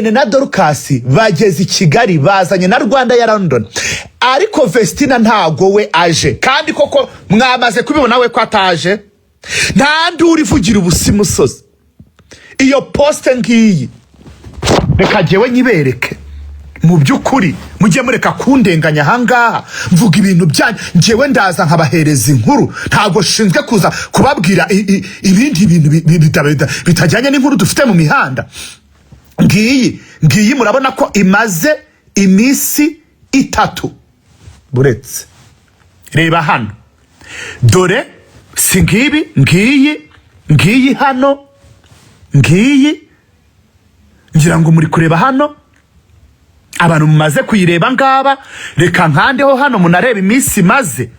Na Dorcas bageze i Kigali bazanye na Rwanda ya London, ariko Vestina ntago we aje. Kandi koko mwamaze kubibona we ko ataje. Nta nduru ivugira ubusa imusozi. Iyo poste ngiyi, reka jyewe nyibereke. Mu by'ukuri mujye mureka kundenganya ahangaha, mvuga ibintu byanyu. Njyewe ndaza nkabahereza inkuru, ntabwo nshinzwe kuza kubabwira ibindi bintu bitajyanye n'inkuru dufite mu mihanda. Ngiyi, ngiyi, murabona ko imaze iminsi 3. Buretse reba hano, dore si ngibi, ngiyi, ngiyi hano, ngiyi, ngira ngo muri kureba hano, abantu mumaze kuyireba ngaba. Reka nkandeho hano munareba iminsi imaze.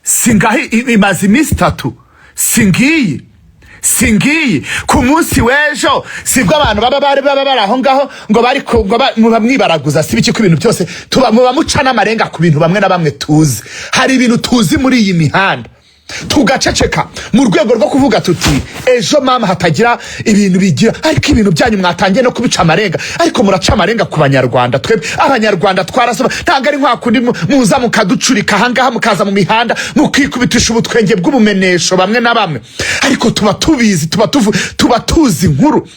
Si ngahi imaze iminsi 3. Si ngiyi, si ngiyi. Ku munsi w'ejo sibwo abantu baba bari baba bari aho ngaho ngo bari ku, ngo muba mwibaraguza. Si biki ko ibintu byose tuba muba muca n'amarenga ku bintu bamwe na bamwe tuzi. Hari ibintu tuzi muri iyi mihanda tugaceceka mu rwego rwo kuvuga tuti ejo mama hatagira ibintu bigira. Ariko ibintu byanyu mwatangiye no kubica amarenga, ariko muraca amarenga ku banyarwanda. Twebwe abanyarwanda twarasoma, ntabwo ari nka kundi muza mukaducurika ahangaha, mukaza mu mihanda mukikubitisha ubutwenge bw'ubumenesho bamwe na bamwe, ariko tuba tubizi, tuba tuzi inkuru.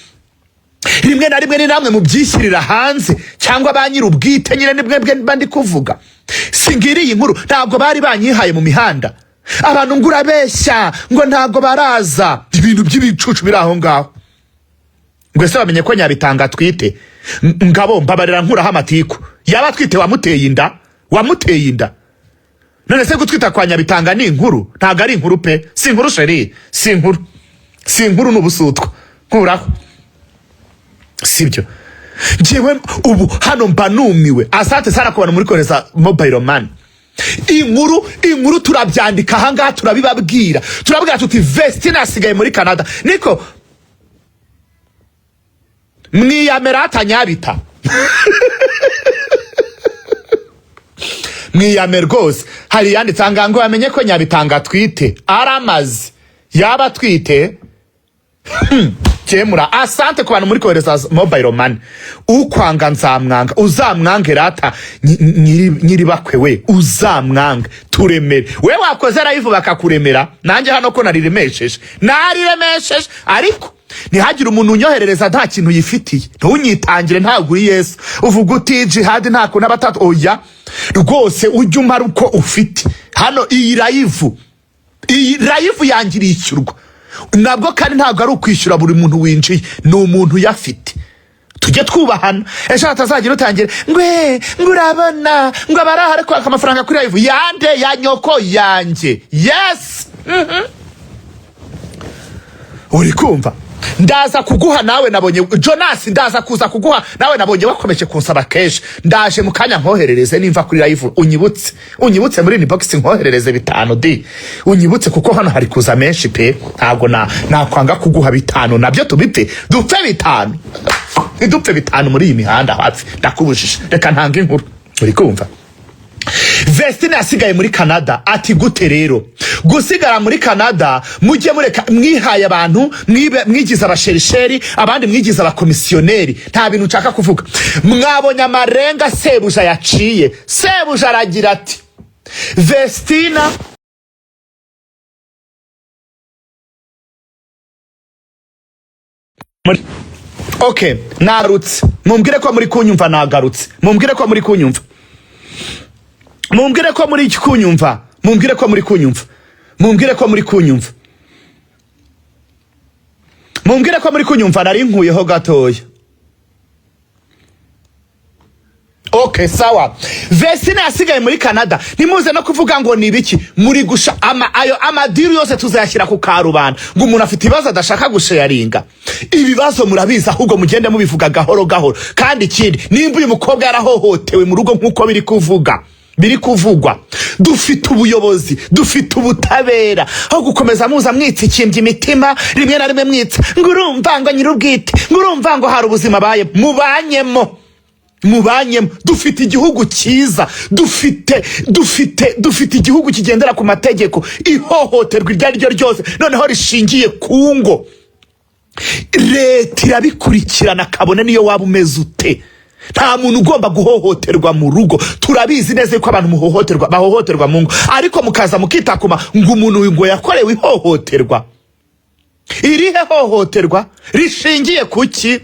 Rimwe na rimwe ni namwe mubyishyirira hanze cyangwa ba nyir'ubwite nyine ni mwebwe mba ndi kuvuga. Singiriye inkuru, ntabwo bari banyihaye mu mihanda. Abantu ngo urabeshya, ngo ntabwo baraza, ibintu by'ibicucu biri aho ngaho. Ngo ese bamenye ko Nyabitanga atwite? Ngabo mbabarira nkuraho amatiku. Yaba atwite wamuteye inda, wamuteye inda. None se gutwita kwa Nyabitanga ni inkuru? Ntabwo ari inkuru pe, si inkuru sheri, si inkuru, si inkuru, ni ubusutwa. Nkuraho sibyo. Njyewe ubu hano mba numiwe. Asante sana ku bantu muri kohereza mobile money. Inkuru, inkuru turabyandika ahangaha, turabibabwira, turabwira tuti Vestina asigaye muri Canada. Niko mwiyamera atanyabita mwiyame rwose. Hari yanditse ahangaha ngo bamenye ko Nyabitanga atwite, aramaze yaba atwite. Kemura. Asante ku bantu muri kohereza mobile money. Ukwanga nzamwanga, uzamwange rata nyiri bakwe we, uzamwange turemere. We wakoze live bakakuremera, nanjye hano ko nariremesheje, nariremesheje. Ariko ntihagire umuntu unyoherereza nta kintu yifitiye, ntunyitangire, ntabwo uri Yesu. Uvuga uti jihad nta kuntu abatatu, oya rwose ujye umara uko ufite. Hano iyi live, iyi live yanjye irishyurwa nabwo, kandi ntabwo ari ukwishyura buri muntu winjiye, ni umuntu uyafite. Tujye twubahana, ejo hatazagira utangira ngwe ngo urabona ngo abaraha ari kwaka amafaranga kuri live yande ya nyoko yanjye. Yes, uri kumva? Ndaza kuguha nawe nabonye Jonas, ndaza kuza kuguha nawe nabonye wakomeje kunsaba kenshi. Ndaje mu kanya nkoherereze nimva kuri live, unyibutse, unyibutse muri inbox nkoherereze 5 di, unyibutse kuko hano hari kuza menshi pe. Ntabwo nakwanga kuguha 5, nabyo tubipfe, dupfe 5, ntidupfe 5 muri iyi mihanda hafi, ndakubujije. Reka ntanga inkuru, uri kumva? Vestine yasigaye muri Canada. Ati gute rero gusigara muri Canada? Mujye mureka mwihaye abantu, mwigize abasherisheri, abandi mwigize abakomisiyoneri. Nta bintu nshaka kuvuga. Mwabonye amarenga sebuja yaciye. Sebuja aragira ati Vestina muri okay, nagarutse. Mumbwire ko muri kunyumva, nagarutse. Mumbwire ko muri kunyumva. Mumbwire ko muri kunyumva. Mumbwire ko muri kunyumva. Mumbwire ko muri kunyumva. Mumbwire ko muri kunyumva, nari nkuyeho gatoya. Okay, sawa. Vestina yasigaye muri Canada. Ntimuze no kuvuga ngo ni ibiki. Muri gusha ama, ayo amadiru yose tuzayashyira ku karubanda. Ngo umuntu afite ibibazo adashaka gusharinga. Ibibazo murabizi, ahubwo mugende mubivuga gahoro gahoro. Kandi ikindi, nimba uyu mukobwa yarahohotewe mu rugo nkuko biri kuvuga, biri kuvugwa, dufite ubuyobozi, dufite ubutabera. Aho gukomeza muza mwitsikimvya imitima, rimwe na rimwe mwitsa ngo urumva ngo nyirubwite, ngo urumva ngo hari ubuzima baye, mubanyemo, mubanyemo. Dufite igihugu cyiza, dufite igihugu kigendera ku mategeko. Ihohoterwa iryo ari ryo ryose noneho rishingiye ku ngo. Leta irabikurikirana, kabone niyo waba umeze ute. Nta muntu ugomba guhohoterwa mu rugo. Turabizi neza ko abantu muhohoterwa, bahohoterwa mu ngo, ariko mukaza mukitakuma ngo umuntu ngo yakorewe ihohoterwa. Irihe hohoterwa rishingiye kuki?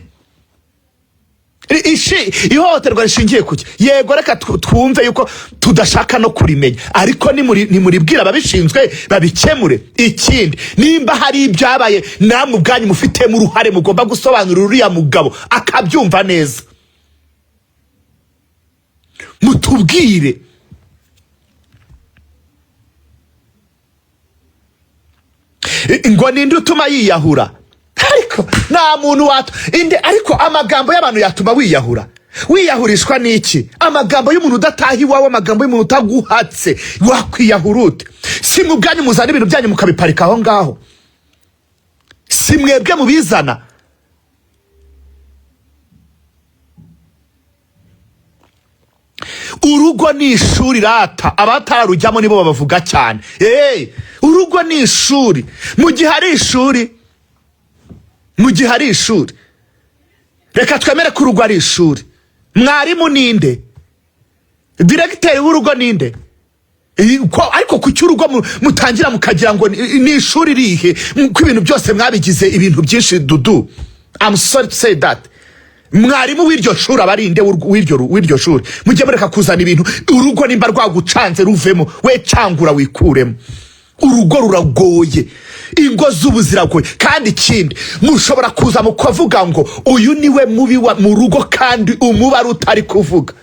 Ihohoterwa rishingiye kuki? Yego, reka twumve yuko tudashaka no kurimenya, ariko nimuribwira ababishinzwe babikemure. Ikindi, nimba hari ibyabaye namwe ubwanyu mufitemo uruhare, mugomba gusobanurira uriya mugabo akabyumva neza, mutubwire. Ngo ninde utuma yiyahura? Ariko nta muntu watu inde, ariko amagambo y'abantu yatuma wiyahura. Wiyahurishwa n'iki? Amagambo y'umuntu udataha iwawe, amagambo y'umuntu utaguhatse, wakwiyahura ute? Si mwe ubwanyu muzana ibintu byanyu mukabiparika aho ngaho? Si mwebwe mubizana? Urugo ni ishuri rata, abatararujyamo nibo babavuga cyane. Urugo ni ishuri. Mu gihe ari ishuri, mu gihe ari ishuri, reka twemere ko urugo ari ishuri. Mwarimu ninde? Diregiteri w'urugo ninde? Ariko kuki urugo mutangira mukagira ngo ni ishuri rihe, ko ibintu byose mwabigize ibintu byinshi? Dudu, I'm sorry to say that, mwarimu w'iryo shuri aba ari nde w'iryo shuri? Mujye mureka kuzana ibintu. Urugo nimba rwagucanze ruvemo, we cangura wikuremo. Urugo ruragoye, ingo z'ubu ziragoye. Kandi ikindi, mushobora kuza mukavuga ngo uyu niwe mubi mu rugo, kandi umubare utari kuvuga.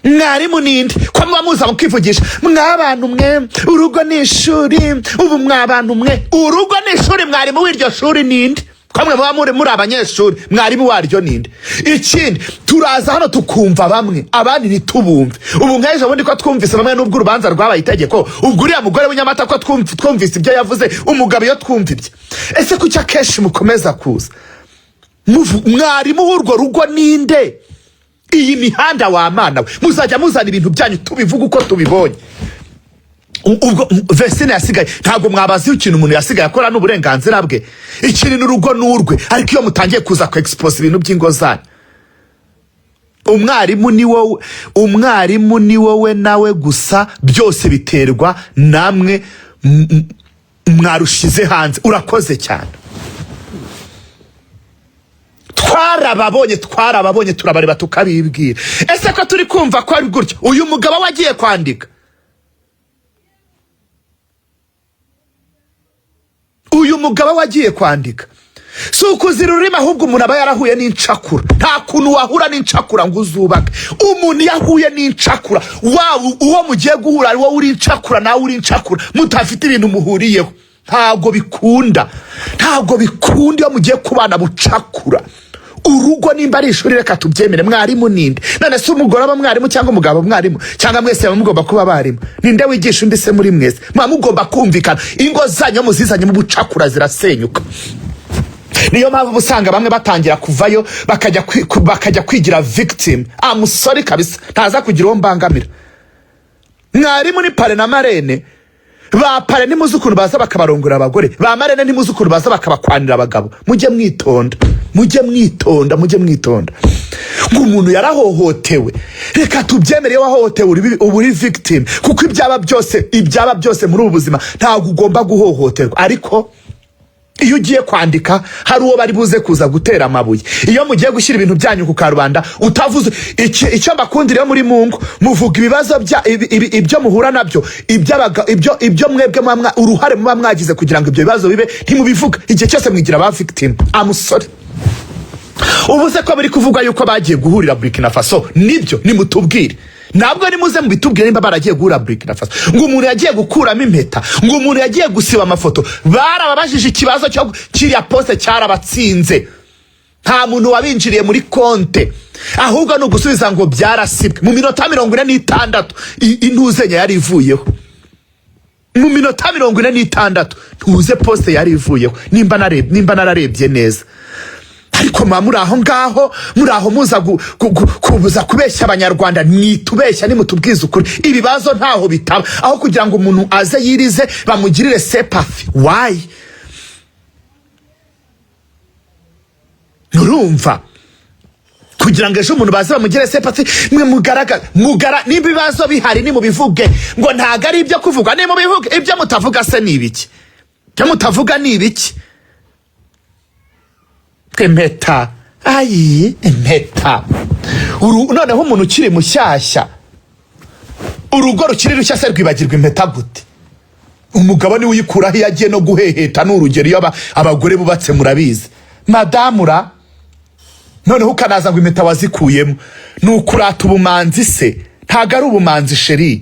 Mwarimu ninde, ko muba muza mukivugisha? Mwabantu mwe, urugo ni ishuri. Ubu mwabantu mwe, urugo ni ishuri, mwarimu w'iryo shuri ninde? Ko mwe muba muri abanyeshuri, mwarimu waryo ninde? Ikindi, turaza hano tukumva bamwe, abandi ntitubumve. Ubu nk'ejo bundi ko twumvise bamwe, n'ubwo urubanza rwabaye itegeko, ubwo uriya mugore w'inyamata ko twumvise ibyo yavuze, umugabo iyo twumva ibye. Ese kuki akenshi mukomeza kuza mwarimu w'urwo rugo ninde? Iyi mihanda wa mana we, muzajya muzana ibintu byanyu tubivuga uko tubibonye. Ubwo Vesine yasigaye, ntabwo mwabaza ikintu umuntu yasigaye akora n'uburenganzira bwe. Ikintu n'urugo n'urwe, ariko iyo mutangiye kuza ku expose ibintu by'ingo zanyu, umwarimu ni wowe, umwarimu ni wowe nawe gusa, byose biterwa namwe mwarushize hanze. Urakoze cyane. Twarababonye, twarababonye, turabareba tukabibwira. Ese ko turi kumva ko ari gutya, uyu mugabo wagiye kwandika, uyu mugabo wagiye kwandika, si ukuzira ururimi, ahubwo umuntu aba yarahuye n'incakura. Nta kuntu wahura n'incakura ngo uzubake. Umuntu iyo ahuye n'incakura, waba uwo mugiye guhura ari wowe uri incakura, nawe uri incakura, mutafite ibintu muhuriyeho, ntabwo bikunda. Ntabwo bikunda iyo mugiye kubana bucakura. Urugo nimba ari ishuri, reka tubyemere. Mwarimu ninde? None se umugore aba mwarimu cyangwa umugabo mwarimu, cyangwa mwese muba mugomba kuba abarimu? Ninde wigisha undi se muri mwese? Muba mugomba kumvikana. Ingo zanyu muzizanye mu bucakura zirasenyuka. Niyo mpamvu usanga bamwe batangira kuvayo bakajya kwigira victim. I'm sorry kabisa, ntaza kugira uwo mbangamira. Mwarimu ni parrain na marraine. Ba parrain ntimuzi ukuntu baza bakabarongora abagore, ba marraine ntimuzi ukuntu baza bakabakwanira abagabo. Mujye mwitonda, mujye mwitonda, mujye mwitonda. Ngo umuntu yarahohotewe, reka tubyemere. Iyo wahohotewe uba uri victim, kuko ibyaba byose muri ubu buzima ntabwo ugomba guhohoterwa. Ariko iyo ugiye kwandika hari uwo bari buze kuza gutera amabuye. Iyo mugiye gushyira ibintu byanyu ku karubanda utavuze icyo mbakundira, iyo muri mu ngo muvuga ibibazo bya ibyo muhura nabyo, ibyo, ibyo mwebwe muba uruhare muba mwagize kugira ngo ibyo bibazo bibe, ntimubivuga. Igihe cyose mwigira ba victim. I'm sorry. Ubu se ko biri kuvugwa yuko bagiye guhurira Burkina Faso, nibyo? Nimutubwire, ntabwo nimuze mubitubwire nimba baragiye guhura Burkina Faso. Ngo umuntu yagiye gukuramo impeta, ngo umuntu yagiye gusiba amafoto. Barababajije ikibazo cyo kiriya poste cyarabatsinze. Nta muntu wabinjiriye muri konte, ahubwo ni ugusubiza ngo byarasibwe. Mu minota 46 intuzenya yari ivuyeho. Mu minota 46 ntuze poste yari ivuyeho, nimba nararebye neza. Ariko muba muri aho ngaho, muri aho muza kubuza kubeshya Abanyarwanda. Mwitubeshya, nimutubwize ukuri. Ibibazo ntaho bitaba, aho kugira ngo umuntu aze yirize bamugirire sympathy. Why? Urumva, kugira ngo ejo umuntu baze bamugire sympathy, mwe mugaragara mugara. Nimba ibibazo bihari nimubivuge, ngo ntago ari ibyo kuvugwa, nimubivuge. Ibyo mutavuga se ni ibiki? Ibyo mutavuga ni ibiki? Impeta, ayi, impeta. Noneho umuntu ukiri mushyashya, urugo rukiri rushya se rwibagirwa impeta gute? Umugabo niwe uyikuraho iyo agiye no guheheta. Ni urugero, iyo abagore bubatse murabizi, madamura. Noneho ukanaza ngo impeta wazikuyemo, ni ukurata ubumanzi se? Ntabwo ari ubumanzi, chérie.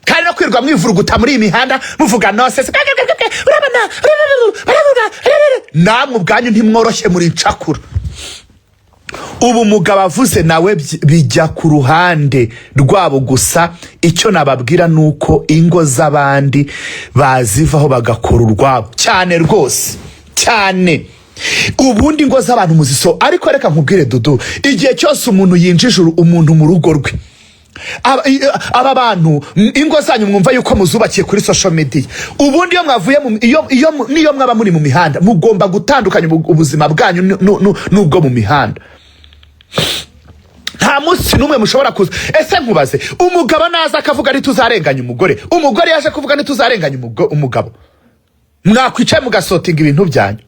Kandi no kwirirwa mwivuruguta muri iyi mihanda muvuga nonsense, urabona baravuga, namwe ubwanyu ntimworoshye, muri incakura. Ubu umugabo avuze nawe bijya ku ruhande rwabo. Gusa icyo nababwira ni uko ingo z'abandi bazivaho bagakora urwabo cyane rwose, cyane. Ubundi ingo z'abantu muziso. Ariko reka nkubwire, Dudu, igihe cyose umuntu yinjije umuntu mu rugo rwe, aba bantu ingo zanyu mwumva yuko muzubakiye kuri social media. Ubundi iyo mwavuye mu, iyo, iyo, niyo mwaba muri mu mihanda, mugomba gutandukanya ubuzima bwanyu n'ubwo mu mihanda. Nta munsi n'umwe mushobora kuza. Ese nkubaze, umugabo naza akavuga ntituzarenganya umugore? Umugore yaje kuvuga ntituzarenganya umugabo? Mwakwicaye mugasortinga ibintu byanyu,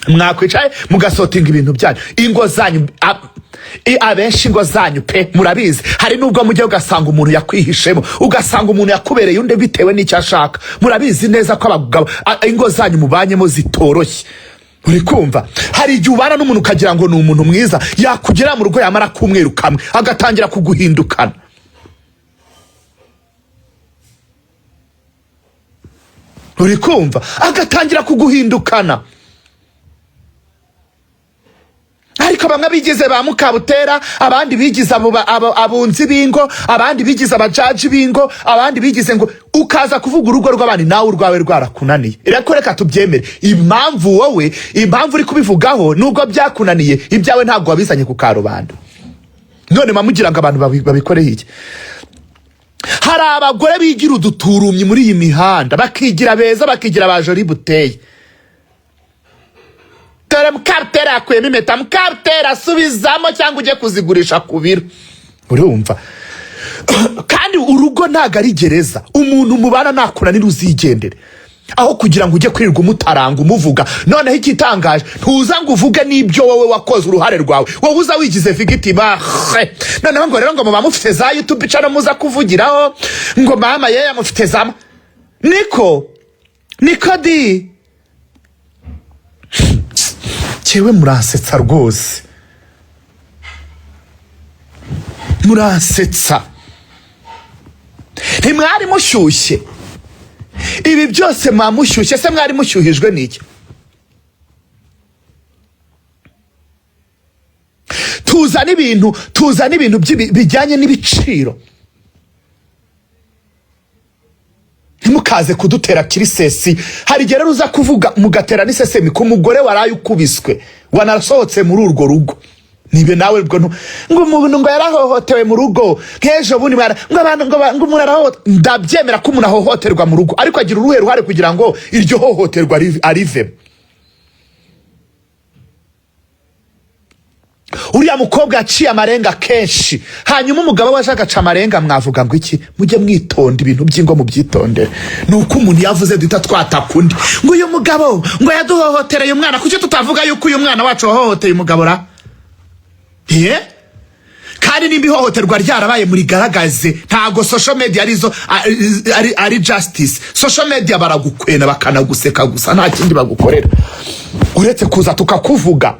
mwakwicaye mugasortinga ibintu byanyu, ingo zanyu. Abenshi ingo zanyu pe murabizi, hari n'ubwo mujya ugasanga umuntu yakwihishemo, ugasanga umuntu yakubereye undi bitewe n'icyo ashaka. Murabizi neza ko abagabo, ingo zanyu mubanyemo zitoroshye. Uri kumva, hari igihe ubana n'umuntu ukagira ngo ni umuntu mwiza, yakugera mu rugo yamara kumweru kamwe agatangira kuguhindukana. Uri kumva, agatangira kuguhindukana. Ariko bamwe bigize ba Mukabutera, abandi bigize abunzi b'ingo, abandi bigize abajaji b'ingo, abandi bigize ngo ukaza kuvuga urugo rw'abandi nawe urwawe rwarakunaniye. Reka reka tubyemere, impamvu wowe, impamvu uri kubivugaho nubwo byakunaniye, ibyawe ntabwo wabizanye ku karubanda. None mamugira ngo abantu babikoreho iki? Hari abagore bigira uduturumyi muri iyi mihanda, bakigira beza, bakigira ba joli buteye. Dore Mukabutera yakuyemo impeta, Mukabutera asubizamo cyangwa ujye kuzigurisha ku biro. Urumva, kandi urugo ntabwo ari gereza. Umuntu mubana nakunanira uzigendere, aho kugira ngo ujye kwirirwa umutaranga umuvuga. Noneho igitangaje, ntuza ngo uvuge n'ibyo wowe wakoze, uruhare rwawe. Wowe uza wigize victime. Noneho ngo rero ngo muba mufite za YouTube channel muza kuvugiraho, ngo mama ye mufite za niko niko di. Cyewe muransetsa rwose, muransetsa. Ntimwari mushyushye ibi byose? Mwamushyushye se? Mwari mushyuhijwe n'iki? Tuzana ibintu, tuzana ibintu bijyanye n'ibiciro. Ntimukaze kudutera kirisesi. Hari igihe rero uza kuvuga mugatera n'isesemi ku mugore waraye ukubiswe, wanasohotse muri urwo rugo. Nibe nawe ubwo ngo umuntu ngo yarahohotewe mu rugo nk'ejo bundi, ngo abantu ngo ngo umuntu arahohoterwa. Ndabyemera ko umuntu ahohoterwa mu rugo, ariko agira uruhe ruhare kugira ngo iryo hohoterwa arivemo? Uriya mukobwa yaciye amarenga kenshi, hanyuma umugabo we aje agaca amarenga, mwavuga ngo iki? Mujye mwitonda, ibintu by'ingo mubyitondere. Ni uko umuntu yavuze duhita twataka undi, ngo uyu mugabo ngo yaduhohotereye umwana. Kuki tutavuga yuko uyu mwana wacu wahohoteye umugabo ra? Ye? Kandi nimba ihohoterwa ryarabaye murigaragaze. Ntago social media arizo ari justice. Social media baragukwena bakanaguseka gusa, nta kindi bagukorera uretse kuza tukakuvuga,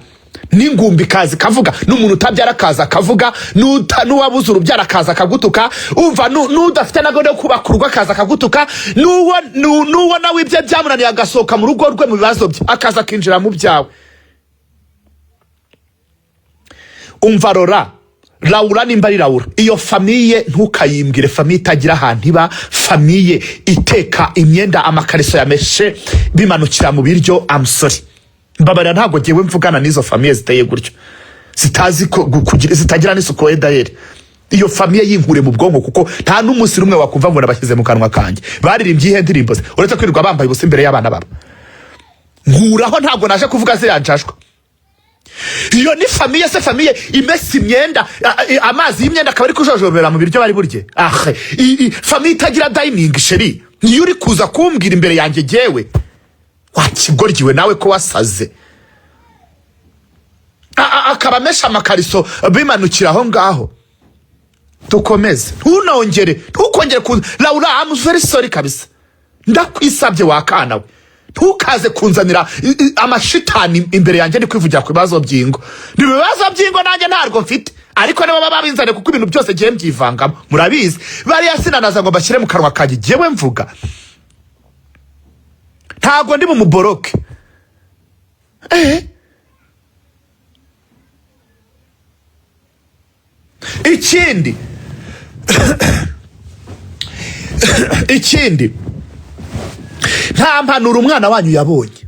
n'ingumbi ikaza ikavuga, n'umuntu utabyara akaza akavuga, n'uwabuze urubyaro akaza akagutuka. Umva, n'udafite na gahunda yo kubaka urugo akaza akagutuka, n'uwo nawe ibye byamunaniye agasohoka mu rugo rwe mu bibazo bye akaza akinjira mu byawe. Umva Rora, Laura, nimba ari Laura, iyo famille ntukayimbwire. Famille itagira ahantu iba, famille iteka imyenda, amakariso yameshe bimanukira mu biryo. I'm sorry, mbabarira, ntabwo ngewe mvugana n'izo famille ziteye gutyo, zitazi ko kugira, zitagira n'isuku. Edayeri, iyo famille yinkure mu bwonko, kuko nta n'umunsi n'umwe wakumva ngo nabashyize mu kanwa kanjye. Baririmbye iyihe ndirimbo se, uretse kwirirwa bambaye ubusa imbere y'abana babo? Nkuraho, ntabwo naje kuvuga ziriya njajwa. Iyo ni famille se? Famille imesa imyenda, amazi y'imyenda akaba ari kujojobera mu biryo bari burye? Ahe, famille itagira dining, chérie, niyo uri kuza kumbwira imbere yanjye jyewe? Wakigoryiwe nawe ko wasaze. Akaba amesha amakariso bimanukira aho ngaho. Dukomeze. Ntunongere, ntukongere ku Laura. I'm very sorry kabisa, ndakwisabye wakana we, ntukaze kunzanira amashitani imbere yanjye. Ndi kwivugira ku bibazo by'ingo. Ni ibibazo by'ingo nanjye ntabwo mfite, ariko nibo baba babinzaniye, kuko ibintu byose ngiye mbyivangamo, murabizi. Bariya sinanaza ngo bashyire mu kanwa kanjye. Jyewe mvuga, ntabwo ndi bumuboroke. Ikindi, nta mpanuro umwana wanyu yabonye.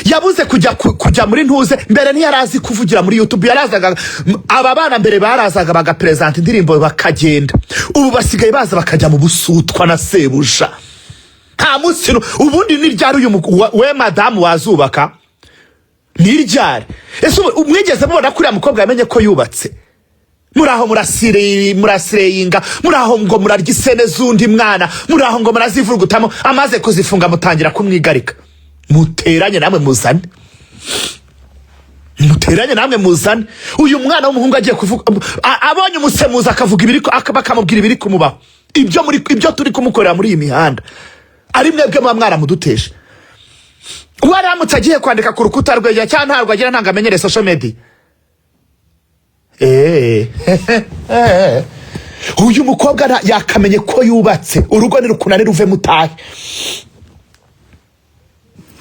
Yabuze kujya kujya muri ntuze. Mbere ntiyarazi kuvugira muri YouTube. Yarazaga, aba bana mbere barazaga bagaperezanta indirimbo bakagenda. Ubu basigaye baza bakajya mu busutwa na sebuja. Nta munsi ubundi ni ryari uyu we madamu wazubaka? Ni ryari ese? Ubu mwigeze mubona ko uriya mukobwa yamenye ko yubatse? Muraho murasireyinga, muraho ngo murarya isene z'undi mwana, muraho ngo murazivurugutamo. Amaze kuzifunga mutangira kumwigarika. Muteranye namwe muzane, muteranye namwe muzane. Uyu mwana w'umuhungu agiye kuvuga, abonye umusemuzi akavuga ibiri bakamubwira ibiri kumubaho, ibyo turi kumukorera muri iyi mihanda, ari mwebwe muba mwaramuduteje. Waramutse agiye kwandika ku rukuta rwe cyangwa ntabwo agira, ntabwo amenyereye social media. Uyu mukobwa yakamenye ko yubatse. Urugo nirukunani, ruve mutahe,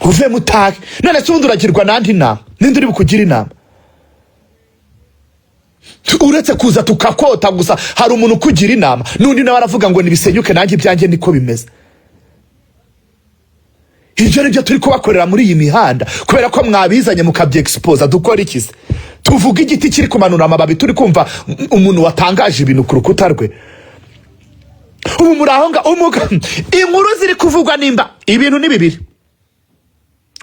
uve mutahe. None se ubundi uragirwa nandi inama? Ninde uri bukugira inama uretse kuza tukakota gusa? Hari umuntu ukugira inama? N'undi nawe aravuga ngo nibisenyuke, nanjye ibyanjye niko bimeze. Ibyo ni byo turi kubakorera muri iyi mihanda kubera ko mwabizanye mukabyexposa. Dukora iki se? Tuvuga igiti kiri kumanura amababi, turi kumva umuntu watangaje ibintu ku rukuta rwe. Ubu muri aho nga inkuru ziri kuvugwa, nimba ibintu ni bibiri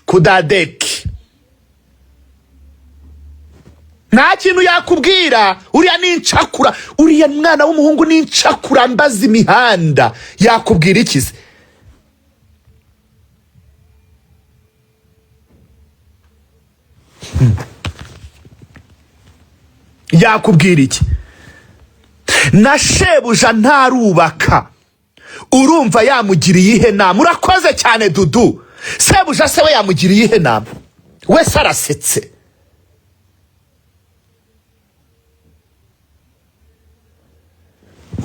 kudadeki, nta kintu yakubwira. Uriya ni incakura, uriya mwana w'umuhungu ni incakura mbaza imihanda. Yakubwira iki se? Yakubwira iki? Na shebuja ntarubaka, urumva yamugiriye ihe nama? Urakoze cyane, Dudu. Sebuja se we yamugiriye ihe nama? Wese arasetse.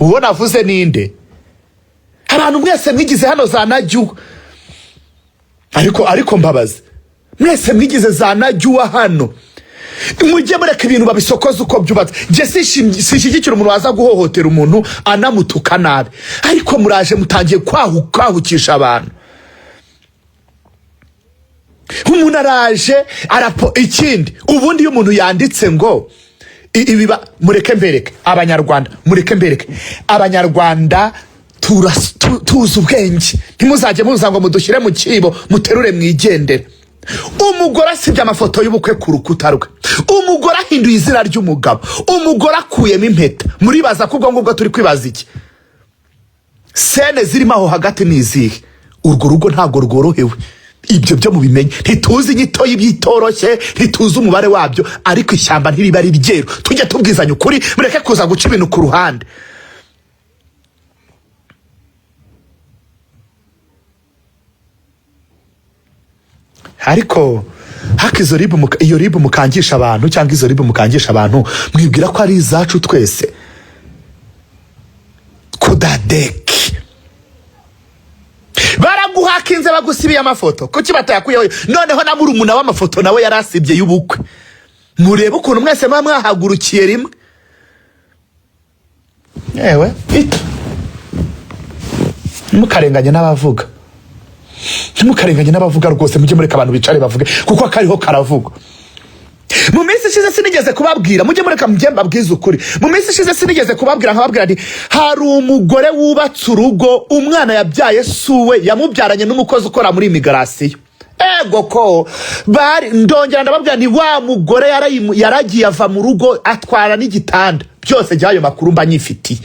Uwo navuze ninde? Abantu mwese mwigize hano za najyuwa, ariko mbabaze, mwese mwigize za najyuwa hano, mujye mureka ibintu babisokoza uko byubatse. Njye sinshyigikira umuntu waza guhohotera umuntu anamutuka nabi, ariko muraje mutangiye kwahukisha abantu. Umuntu araje arapo. Ikindi, ubundi iyo umuntu yanditse ngo ibiba, mureke mbereke Abanyarwanda, mureke mbereke Abanyarwanda, tuzi ubwenge. Ntimuzajye muza ngo mudushyire mu kibo, muterure mwigendere. Umugore asibye amafoto y'ubukwe ku rukuta rwe, umugore ahinduye izina ry'umugabo, umugore akuyemo impeta. Muribaza ko ubwo ngubwo turi kwibaza iki? Scène zirimo aho hagati ni izihe? Urwo rugo ntabwo rworohewe, ibyo byo mubimenye. Ntituzi inyito y'ibyitoroshye, ntituzi umubare wabyo, ariko ishyamba ntiriba ari ryeru. Tujye tubwizanya ukuri, mureke kuza guca ibintu ku ruhande. Ariko haka izo RIB iyo RIB mukangisha abantu, cyangwa izo RIB mukangisha abantu, mwibwira ko ari izacu twese? Kudadeki baraguhakinze, bagusibiye amafoto, kuki batayakuyeho? Noneho na murumuna w'amafoto nawe yari asibye y'ubukwe. Murebe ukuntu mwese muba mwahagurukiye rimwe. Yewe ito, ntimukarenganye n'abavuga, ntimukarenganye n'abavuga rwose. Mujye mureka abantu bicare bavuge, kuko akariho karavugwa. Mu minsi ishize sinigeze kubabwira? Mujye mureka mujye mbabwize ukuri. Mu minsi ishize sinigeze kubabwira, nkababwira nti hari umugore wubatse urugo, umwana yabyaye suwe, yamubyaranye n'umukozi ukora muri immigration? Ego ko bari, ndongera ndababwira nti wa mugore yaragiye ava mu rugo atwara n'igitanda byose. By'ayo makuru mba nyifitiye.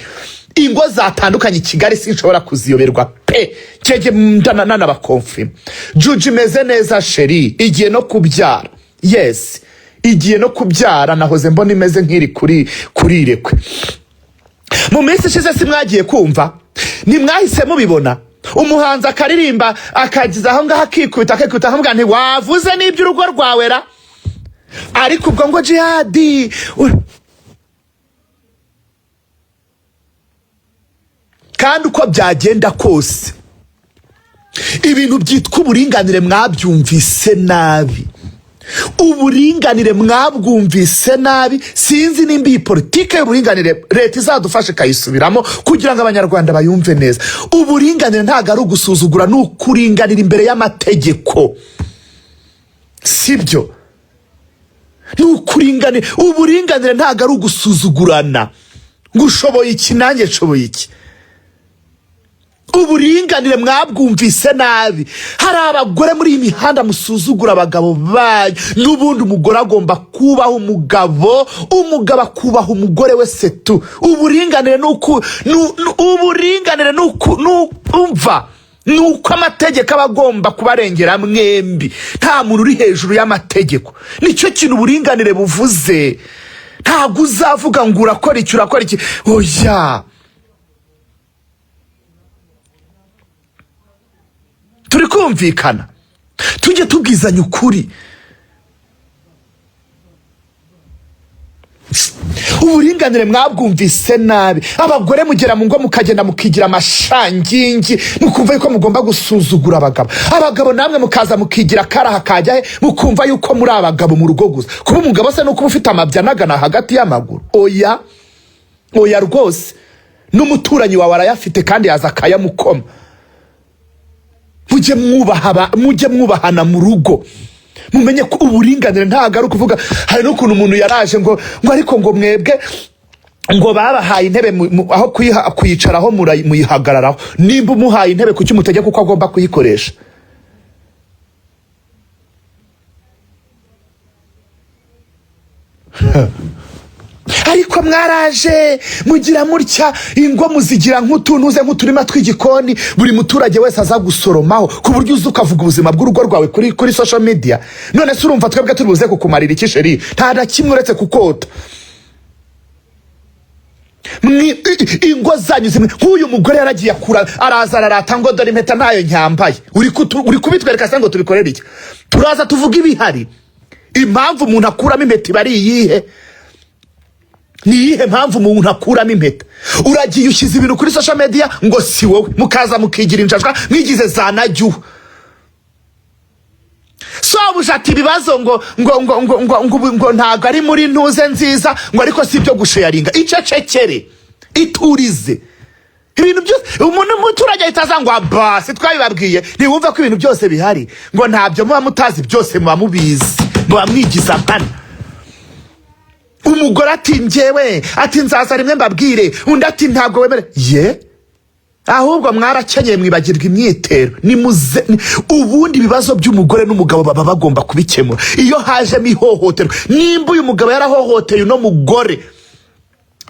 Ingo zatandukanye i Kigali sinshobora kuziyoberwa pe, kege nanabakonfirma. Juju imeze neza, chérie, igiye no kubyara. Yes, igiye no kubyara. Nahoze mbona imeze nk'iri kuri irekwe. Mu minsi ishize si mwagiye kumva, ntimwahise mubibona, umuhanzi akaririmba akageza aho ngaho akikubita akikubita, akamubwira nti wavuze n'iby'urugo rwawe ra? Ariko ubwo ngo Jihadi kandi uko byagenda kose, ibintu byitwa uburinganire mwabyumvise nabi, uburinganire mwabwumvise nabi. Sinzi nimba iyi politike y'uburinganire leta izadufasha ikayisubiramo kugira ngo Abanyarwanda bayumve neza. Uburinganire ntabwo ari ugusuzugura, ni ukuringanira imbere y'amategeko, sibyo? Ni ukuringanira. Uburinganire ntabwo ari ugusuzugurana ngo ushoboye iki nanjye nshoboye iki. Uburinganire mwabwumvise nabi. Hari abagore muri iyi mihanda musuzugura abagabo banyu. N'ubundi umugore agomba kubaha umugabo, umugabo akubaha umugore we, setu. Uburinganire ni uku uburinganire ni uku umva, ni uko amategeko aba agomba kubarengera mwembi, nta muntu uri hejuru y'amategeko. Nicyo kintu uburinganire buvuze. Ntabwo uzavuga ngo urakora iki, urakora iki, oya. Turi kumvikana? Tujye tubwizanya ukuri. Uburinganire mwabwumvise nabi. Abagore mugera mu ngo mukagenda mukigira amashangingi, mukumva yuko mugomba gusuzugura abagabo. Abagabo namwe mukaza mukigira akaraha kajya he, mukumva yuko muri abagabo mu rugo gusa. Kuba umugabo se ni ukuba ufite amabya anagana hagati y'amaguru? Oya, oya rwose, n'umuturanyi wawe arayafite kandi yaza akayamukoma. Mujye mwubaha mujye mwubahana mu rugo, mumenye ko uburinganire ntabwo ari ukuvuga. Hari n'ukuntu umuntu yaraje ngo ariko ngo mwebwe ngo babahaye intebe aho kuyicaraho muyihagararaho. Nimba umuhaye intebe, kuki umutegeka uko agomba kuyikoresha? Ariko mwaraje mugira mutya, ingo muzigira nk'utuntuze, nk'uturima tw'igikoni buri muturage wese aza gusoromaho, ku buryo uza ukavuga ubuzima bw'urugo rwawe kuri social media. None se urumva twebwe turi buze kukumarira iki, chérie? Nta na kimwe uretse kukota. Ingo zanyu zimwe, nk'uyu mugore yaragiye akura, araza ararata ngo dore impeta ntayo nyambaye. Uri kubitwereka se ngo tubikorere iki? Turaza tuvuga ibihari. Impamvu umuntu akuramo impeta iba ari iyihe? Ni iyihe mpamvu umuntu akuramo impeta? Uragiye ushyize ibintu kuri social media ngo si wowe, mukaza mukigira injajwa, mwigize za najyuwa. Sobuja ati ibibazo ngo ntabwo ari muri ntuze nziza, ngo ariko si ibyo gusharinga. Icecekere, iturize. Ibintu byose umuntu umuturage ahita aza ngo abasi twabibabwiye, ntiwumva ko ibintu byose bihari, ngo ntabyo muba mutazi, byose muba mubizi, muba mwigiza nkana. Umugore ati njyewe, ati nzaza rimwe mbabwire. Undi ati ntabwo wemere ye. Ahubwo mwarakenyeye mwibagirwa imyitero. Nimuze ubundi ibibazo by'umugore n'umugabo baba bagomba kubikemura iyo hajemo ihohoterwa. Nimba uyu mugabo yarahohoteye uno mugore,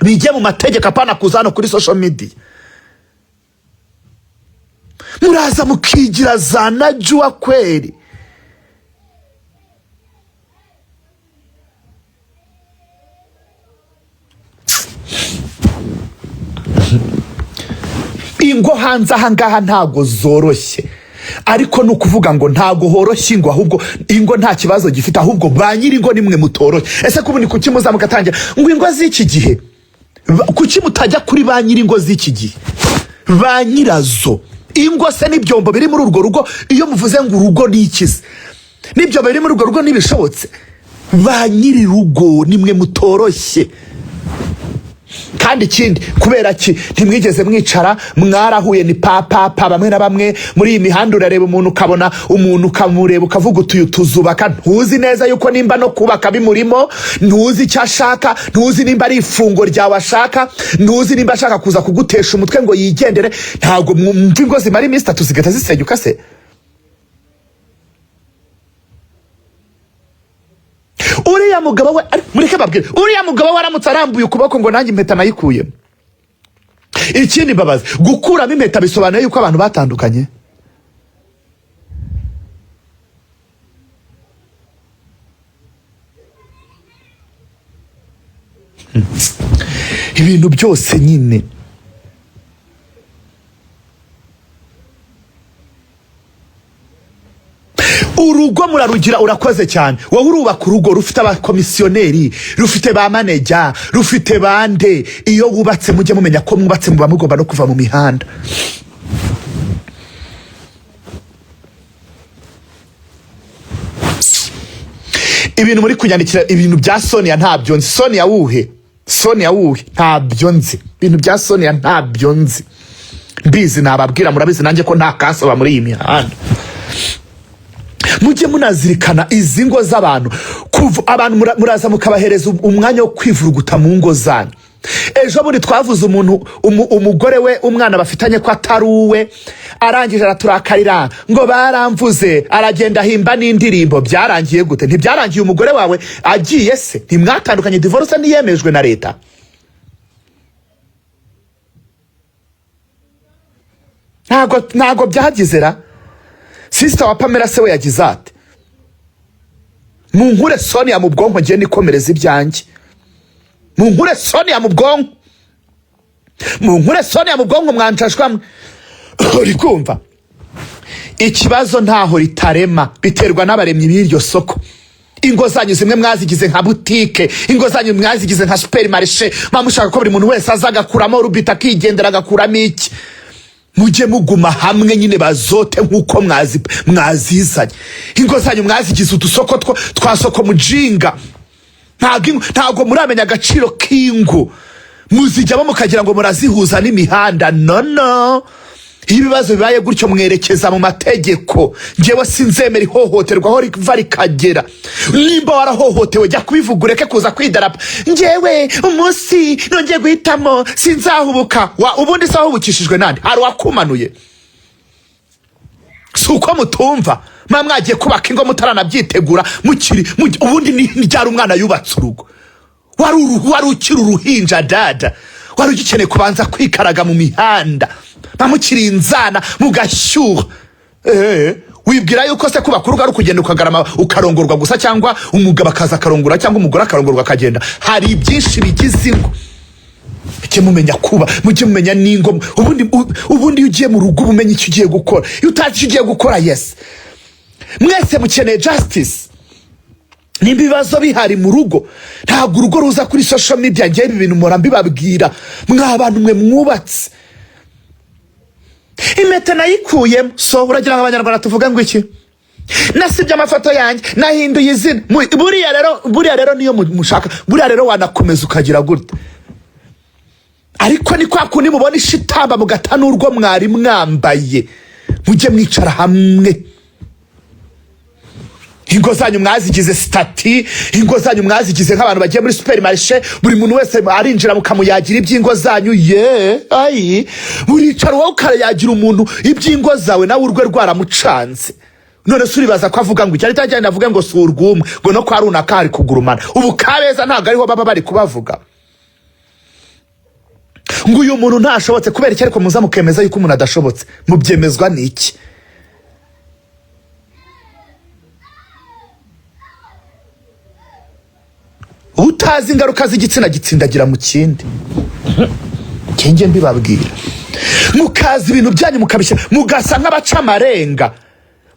bijye mu mategeko, apana kuza hano kuri social media. Muraza mukigira za najua kweri. Ingo hanze aha ngaha ntabwo zoroshye, ariko ni ukuvuga ngo ntabwo horoshye ingo, ahubwo ingo nta kibazo gifite, ahubwo ba nyiri ingo nimwe mutoroshye. Ese kubu ni kuki muza mugatangira ngo ingo z'iki gihe? Kuki mutajya kuri ba nyiri ingo z'iki gihe, ba nyirazo ingo se n'ibyombo biri muri urwo rugo? Iyo muvuze ngo urugo ni ikize, n'ibyombo biri muri urwo rugo ntibishobotse. Ba nyiri rugo nimwe mutoroshye. Kandi ikindi, kubera ki ntimwigeze mwicara? Mwarahuye ni papapa. Bamwe na bamwe muri iyi mihanda urareba umuntu, ukabona umuntu, ukamureba ukavuga uti uyu tuzubaka. Ntuzi neza yuko nimba no kubaka bimurimo, ntuzi icyo ashaka, ntuzi nimba ari ifungo ryawe ashaka, ntuzi nimba ashaka kuza kugutesha umutwe ngo yigendere. Ntabwo mwumva ingo zimara iminsi 3 zigahita zisenyuka se? Uriya mugabo we, mureke babwire, uriya mugabo we aramutse arambuye ukuboko ngo nanjye impeta nayikuyemo. Ikindi mbabazi, gukuramo impeta bisobanuye yuko abantu batandukanye. Ibintu byose nyine urugo murarugira. Urakoze cyane wowe urubaka urugo rufite abakomisiyoneri, rufite ba manager, rufite bande. Iyo wubatse mujye mumenya ko mwubatse muba mugomba no kuva mu mihanda. Ibintu muri kunyandikira, ibintu bya Sonia ntabyo nzi. Sonia wuhe? Sonia wuhe? Ntabyo nzi. Ibintu bya Sonia ntabyo nzi. Mbizi nababwira, murabizi nanjye ko nta kasoba muri iyi mihanda. Mujye munazirikana izi ngo z'abantu. Kuva abantu muraza mukabahereza umwanya wo kwivuruguta mu ngo zanyu. Ejo bundi twavuze umuntu umugore we umwana bafitanye ko atari uwe, arangije araturakarira ngo baramvuze, aragenda ahimba n'indirimbo. Byarangiye gute? Ntibyarangiye umugore wawe agiye se? Ntimwatandukanye? Divorce ntiyemejwe na leta? Ntago byagize ra. Sister wa Pamela se we yagize ate? Munkure Sonia mu bwonko, ngiye nikomereza ibyanjye. Munkure Sonia mu bwonko, munkure Sonia mu bwonko, mwanjajwamwe. Uri kumva ikibazo ntaho ritarema, biterwa n'abaremyi b'iryo soko. Ingo zanyu zimwe mwazigize nka butike, ingo zanyu mwazigize nka supermarché, mushaka ko buri muntu wese aza agakuramo rubita akigendera agakuramo iki. Mujye muguma hamwe nyine bazote nk'uko mwazizanye. Ingo zanyu mwazigize udusoko twa soko mujinga. Ntabwo muramenya agaciro k'ingo, muzijyamo mukagira ngo murazihuza n'imihanda. No no, iyo ibibazo bibaye gutyo mwerekeza mu mategeko. Njyewe sinzemera ihohoterwa aho riva rikagera. Nimba warahohotewe jya kubivuga, ureke kuza kwidarapa. Njyewe umunsi nongeye guhitamo sinzahubuka. Ubundi se wahubukishijwe nande? Hari uwakumanuye? Si uko mutumva mwa mwagiye kubaka ingo mutaranabyitegura, mukiri ubundi ni ryari umwana yubatse urugo? Wari ukiri uruhinja dada, wari ugikeneye kubanza kwikaraga mu mihanda, mukiri inzana mugashyuha. Wibwira yuko se kubaka urugo ari ukugenda ukagarama ukarongorwa gusa, cyangwa umugabo akaza akarongora, cyangwa umugore akarongorwa akagenda? Hari byinshi bigize ingo. Mujye mumenya kuba, mujye mumenya n'ingo. Ubundi iyo ugiye mu rugo uba umenya icyo ugiye gukora. Iyo utazi icyo ugiye gukora, yes, mwese mukeneye justice. Nimba ibibazo bihari mu rugo, ntabwo urugo ruza kuri social media. Ngewe ibi bintu mpora mbibabwira, mwa bantu mwe mwubatse. Impeta nayikuyemo, so uragira ngo abanyarwanda tuvuge ngo iki? Nasibye amafoto yanjye, nahinduye izina. Buriya rero niyo mushaka, buriya rero wanakomeza ukagira gutya, ariko ni kwa kundi mubona ishitamba mugata n'urwo mwari mwambaye. Mujye mwicara hamwe. Ingo zanyu mwazigize status, ingo zanyu mwazigize nk'abantu bagiye muri supermarché, buri muntu wese arinjira mukamuyagira iby'ingo zanyu. Ye ayi, muricara wowe ukayagira umuntu iby'ingo zawe, nawe urwe rwaramucanze. None se uribaza ko avuga ngo icyari cyajyanye, avuge ngo si urw'umwe, ngo no kwa runaka hari kugurumana? Ubu Kabeza ntabwo ariho baba bari kubavuga ngo uyu muntu ntashobotse. Kubera iki ariko muza mukemeza yuko umuntu adashobotse? Mubyemezwa n'iki? Utazi ingaruka z'igitsina gitsindagira mu kindi. Njye mbibabwira, mukaza ibintu byanyu mukabishyira, mugasa nk'abaca amarenga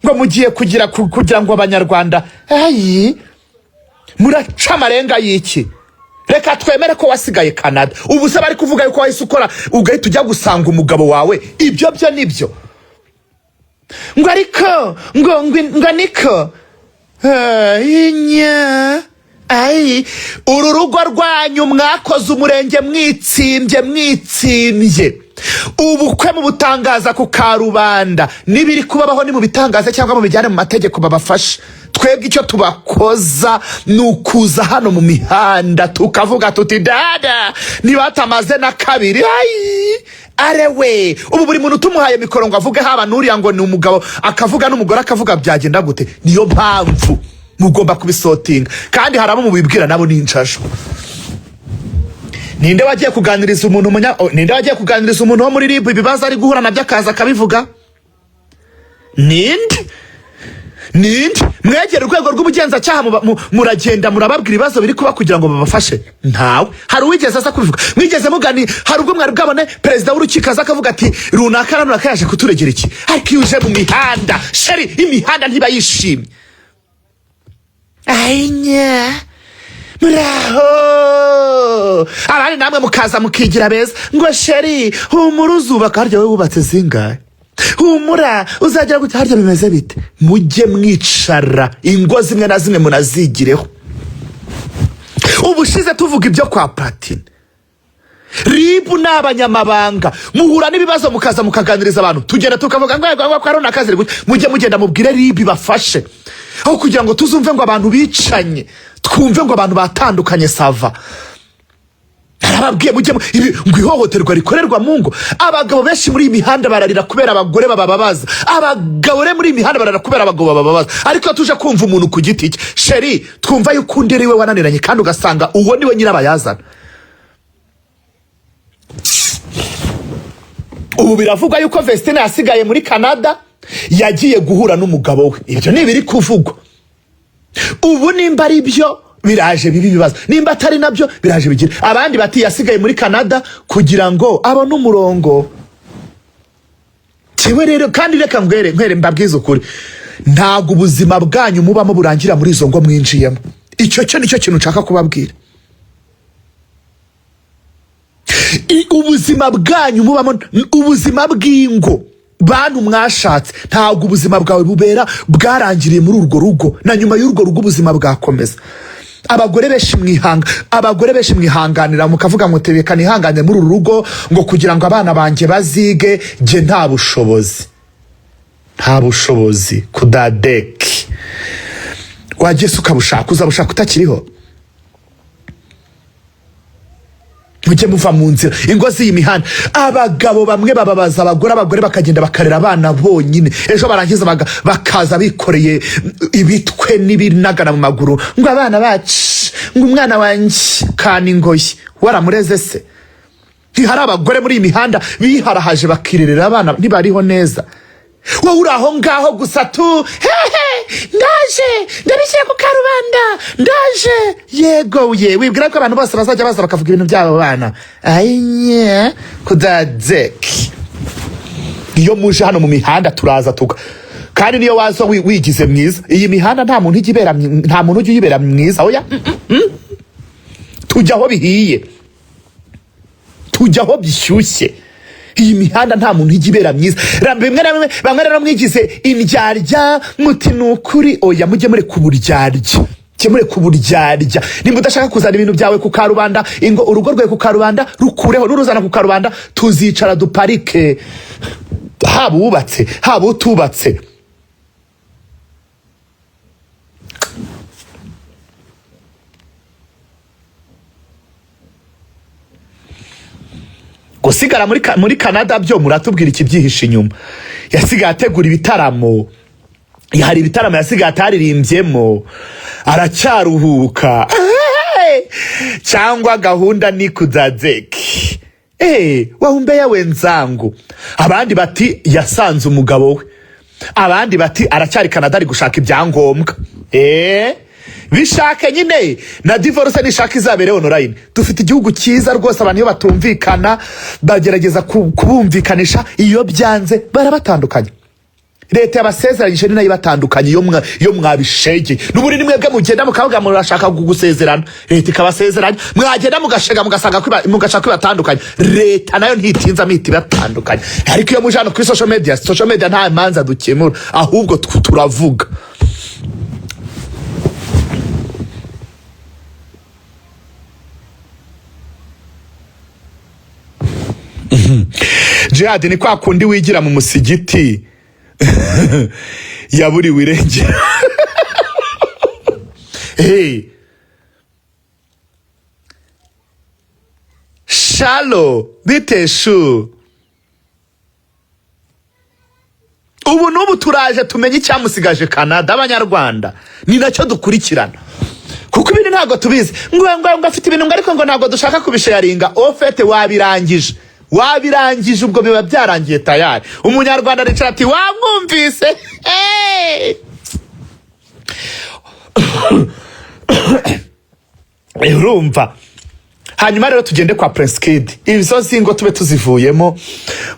ngo mugiye kugira ngo abanyarwanda, ayi muraca amarenga y'iki? Reka twemere ko wasigaye Canada. Ubu se bari kuvuga yuko wahise ukora ugahita ujya gusanga umugabo wawe, ibyo byo nibyo? Ngo ariko ngo niko inya ayi, uru rugo rwanyu mwakoze umurenge mwitsimbye, mwitsimbye ubukwe mubutangaza ku karubanda. Nibiri kubabaho ni mubitangaze cyangwa mubijyane mu mategeko babafashe. Twebwe icyo tubakoza ni ukuza hano mu mihanda tukavuga tuti dada nibatamaze na kabiri. Ayi arewe, ubu buri muntu tumuhaye mikoro ngo avuge, haba n'uriya ngo ni umugabo akavuga n'umugore akavuga, byagenda gute? Niyo mpamvu Mugomba kubisortinga, kandi hari abo mubibwira nabo ni injajwa. Ninde wagiye kuganiriza umuntu oh, ninde wagiye kuganiriza umuntu wo muri RIB ibibazo ari guhura nabyo akaza akabivuga? Ninde? Ninde mwegera urwego rw'ubugenzacyaha, muragenda murababwira ibibazo biri kuba kugira ngo babafashe? Ntawe. Hari uwigeze aza kubivuga? Mwigeze mugani? Hari ubwo mwari bwabone perezida w'urukiko aza akavuga ati runaka na runaka yaje kuturegera iki? Ariko iyo uje mu mihanda, chérie, imihanda ntiba yishimye. Ayinya, muraho. Abandi namwe mukaza mukigira beza ngo chérie, humura, uzubaka. Harya wowe wubatse zingahe? Humura, uzagera gute? Harya bimeze bite? Mujye mwicara, ingo zimwe na zimwe munazigireho. Ubushize tuvuga ibyo kwa Platini, RIB ni abanyamabanga. Muhura n'ibibazo mukaza mukaganiriza abantu, tugenda tukavuga ngo ngo kwa runaka ziri gutya. Mujye mugenda mubwire RIB bafashe, aho kugira ngo tuzumve ngo abantu bicanye, twumve ngo abantu batandukanye. Ça va, narababwiye, mujye ibi ngo ihohoterwa rikorerwa mu ngo. Abagabo benshi muri iyi mihanda bararira kubera abagore babababaza. Abagabo rero muri iyi mihanda bararira kubera abagabo babababaza. Ariko iyo tuje kumva umuntu ku giti cye, chérie, twumva yuko undi ari we wananiranye, kandi ugasanga uwo ni we nyirabayazana. Ubu biravugwa yuko Vestine yasigaye muri Canada, yagiye guhura n'umugabo we. Ibyo ni ibiri kuvugwa ubu. Nimba ari byo, biraje bibi ibibazo. Nimba atari nabyo, biraje bigira. Abandi bati yasigaye muri Canada kugira ngo abone umurongo. Kiwe rero, kandi reka ngwere nkwere mbabwize ukuri, ntabwo ubuzima bwanyu mubamo burangira muri izo ngo mwinjiyemo. Icyo cyo nicyo kintu nshaka kubabwira. Ubuzima bwanyu mubamo, ubuzima bw'ingo, bantu mwashatse, ntabwo ubuzima bwawe bubera bwarangiriye muri urwo rugo. Na nyuma y'urwo rugo ubuzima bwakomeza. Abagore benshi mwihanganira, mukavuga ngo tebeka nihanganire muri uru rugo ngo kugira ngo abana banjye bazige, jye nta bushobozi, nta bushobozi. Kudadeki wagiye se ukabushaka, uzabushaka utakiriho. Mujye muva mu nzira ingo z'iyi mihanda. Abagabo bamwe bababaza abagore, abagore bakagenda bakarera abana bonyine. Ejo barangiza bakaza bikoreye ibitwe n'ibinagana mu maguru ngo abana bacu, ngo umwana wanjye kaningoyi. Waramureze se? Ntihari abagore muri iyi mihanda biharahaje bakirerera abana, ntibariho neza? Wowe uri aho ngaho gusa tu hehe, ndaje ndabishyira ku karubanda, ndaje. Yego ye, wibwira ko abantu bose bazajya baza bakavuga ibintu by'abo bana? Ayinye, kudadeki. Iyo muje hano mu mihanda turaza tuka, kandi niyo waza wigize mwiza, iyi mihanda nta muntu ujya ibera nta muntu ujya uyibera mwiza. Oya, Tujya aho bihiye, tujya aho bishyushye. Iyi mihanda nta muntu ijya ibera myiza. Bimwe na bimwe, bamwe rero mwigize indyarya, muti ni ukuri. Oya, mujye mureka uburyarya, mujye mureka uburyarya. Nimba udashaka kuzana ibintu byawe ku karubanda, ingo urugo rwawe ku karubanda, rukureho. Nuruzana ku karubanda, tuzicara duparike, haba uwubatse, haba utubatse. Gusigara muri Canada byo muratubwira ikibyihishe inyuma. Yasigaye ategura ibitaramo, hari ibitaramo yasigaye ataririmbyemo, aracyaruhuka cyangwa gahunda ni kudadeki? Wahumbeya wenzangu. Abandi bati yasanze umugabo we, abandi bati aracyari Canada ari gushaka ibyangombwa. Bishake nyine, na divorce nishaka izabere online. Dufite igihugu cyiza rwose. Abantu iyo batumvikana bagerageza kubumvikanisha, iyo byanze barabatandukanya. Leta yabasezeranyije ni nayo ibatandukanye. Iyo mwabishegeye, n'ubundi ni mwebwe mugenda mukavuga murashaka gusezerana, leta ikabasezeranya. Mwagenda mugashega, mugasanga mugashaka kwibatandukanya, leta nayo ntitinza mihita ibatandukanya. Ariko iyo muje hano kuri social media, social media nta manza dukemura, ahubwo turavuga. Jihad ni kwa kundi wigira mu musigiti yaburiwe irengero. Hey. Shalo, bite shu? Ubu n'ubu turaje tumenye icyamusigaje Canada. Abanyarwanda ni nacyo dukurikirana, kuko ibintu ntabwo tubizi, ngo afite ibintu, ngo ariko ngo ntabwo dushaka kubisharinga. Au fait, wabirangije, wabirangije, ubwo biba byarangiye tayari. Umunyarwanda aricara ati: "Wamwumvise?" Hey! Urumva? Hanyuma rero tugende kwa Prince Kid, izo zingo tube tuzivuyemo.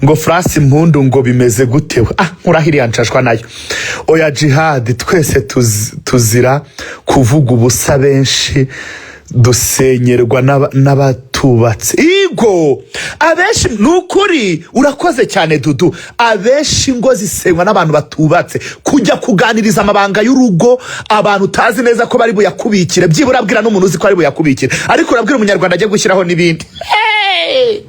Ngo France Mpundu ngo bimeze gute we? Ah, nkurahiriya nshashwa nayo. Oya Jihad, twese tuzira kuvuga ubusa, benshi dusenyerwa n'abatubatse igo abenshi. Ni ukuri, urakoze cyane Dudu. Abenshi ingo zisenywa n'abantu batubatse. Kujya kuganiriza amabanga y'urugo abantu utazi neza ko bari buyakubikire, byibura abwira n'umuntu uzi ko ari buyakubikire, ariko urabwira umunyarwanda ajye gushyiraho n'ibindi. Hey!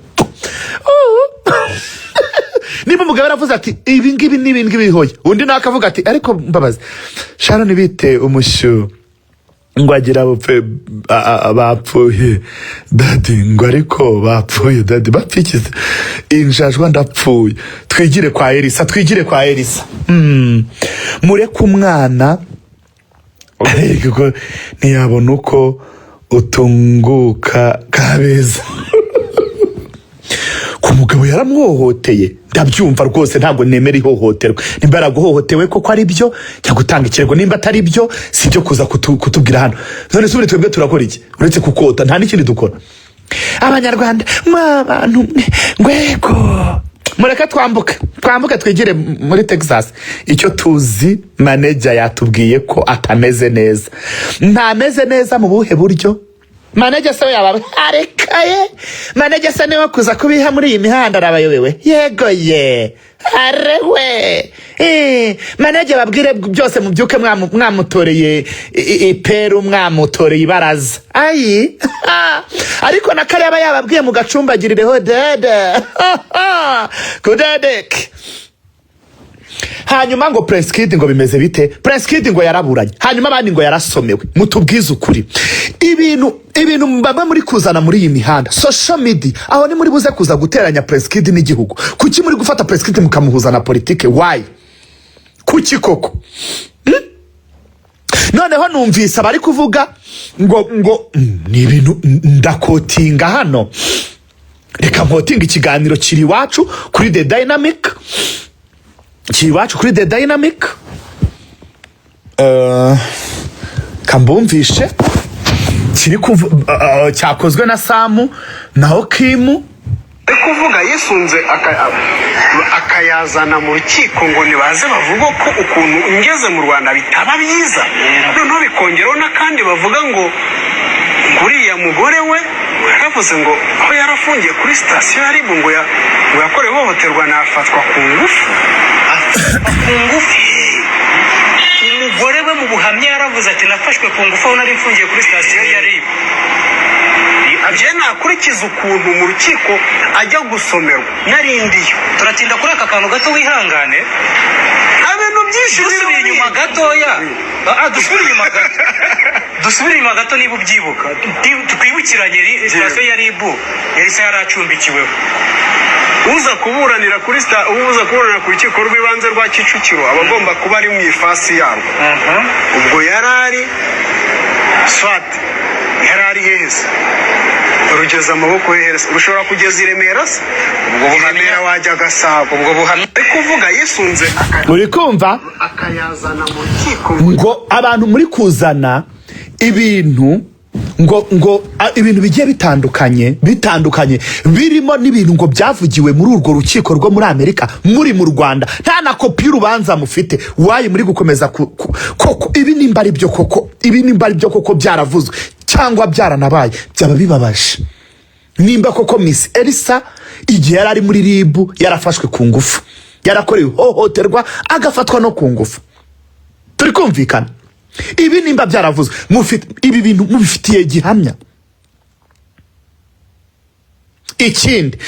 Niba umugabo yaravuze ati: "Ibi ngibi n'ibi ngibi bihoye," undi nawe akavuga ati: "Ariko mbabazi Sharon, bite umushyu?" Ngo agira bupfe bapfuye daddy, ngo ariko bapfuye daddy, bapfikize injajwa, ndapfuye. Twigire kwa Elisa, twigire kwa Elisa. Mureke umwana, ariko ntiyabona uko utunguka Kabeza ku mugabo yaramuhohoteye. Ndabyumva rwose, ntabwo nemera ihohoterwa. Nimba yaraguhohotewe koko ari byo, jya gutanga ikirego. Nimba atari byo, si ibyo kuza kutubwira hano. None se ubundi twebwe turakora iki uretse kukota? Nta n'ikindi dukora. Abanyarwanda mwa bantu mwe, ngwego mureke twambuke, twambuke twigire muri Texas. Icyo tuzi, manager yatubwiye ko atameze neza. Ntameze neza mu buhe buryo? Manager se we yaba arekaye? Manager se niwe kuza kubiha muri iyi mihanda, arabayobewe. Yego ye, arewe. Manager babwire byose, mubyuke mwamutoreye iperu, mwamutoreye ibaraza. Ayi, ariko na kariya aba yababwiye mugacumbagirireho dede kudedeke. Hanyuma ngo Prince Kid ngo bimeze bite? Prince Kid ngo yaraburanye, hanyuma abandi ngo yarasomewe. Mutubwize ukuri, ibintu bamwe muri kuzana muri iyi mihanda social media, aho ni muri buze kuza guteranya Prince Kid n'igihugu. Kuki muri gufata Prince Kid mukamuhuza na politike? Why? Kuki koko? Noneho numvise abari kuvuga ngo ni ibintu ndakotinga hano. Reka nkotinga ikiganiro kiri iwacu kuri The Dynamic, kiri iwacu kuri The Dynamic. Kambumvishe kiri cyakozwe na Samu naho Kimu. Ari kuvuga yisunze akayazana mu rukiko ngo nibaze bavuge ko ukuntu ngeze mu Rwanda bitaba byiza, noneho bikongeraho n'akandi bavuga ngo uriya mugore we yaravuze ngo aho yarafungiye kuri sitasiyo ya RIB ngo yakorewe ihohoterwa, nafatwa ku ngufu. Ku ngufu. Umugore we mu buhamya yaravuze ati: "Nafashwe ku ngufu aho nari mfungiye kuri sitasiyo ya RIB." Njye nakurikiza ukuntu mu rukiko ajya gusomerwa narindiyo. Turatinda kuri aka kantu gato, wihangane. Nta bintu byinshi. Dusubire inyuma gatoya. Dusubire inyuma gato, dusubire inyuma gato. Niba ubyibuka, twibukiranye sitasiyo ya RIB Elisa yari acumbikiweho. Uza kuburanira ku rukiko rw'ibanze rwa Kicukiro aba agomba kuba ari mu ifasi yarwo. Ubwo yari ari swat, yari ari hehe se? Rugeza amaboko hehe se? Rushobora kugeza i Remera se? Ubwo I buhamya Remera wajya Gasabo. Ubwo buhamya Ari kuvuga yisunze Uri kumva? akayazana mu rukiko. Ngo abantu muri kuzana ibintu ngo ibintu bigiye bitandukanye bitandukanye, birimo n'ibintu ngo byavugiwe muri urwo rukiko rwo muri Amerika, muri mu Rwanda nta na kopi y'urubanza mufite. Why muri gukomeza koko? Ibi nimba ari byo koko, ibi nimba ari byo koko byaravuzwe cyangwa byaranabaye, byaba bibabaje. Nimba koko Miss Elisa igihe yari ari muri RIB yarafashwe ku ngufu, yarakorewe ihohoterwa, agafatwa no ku ngufu, turi kumvikana? Ibi nimba byaravuzwe, mufite ibi bintu mubifitiye gihamya? Ikindi,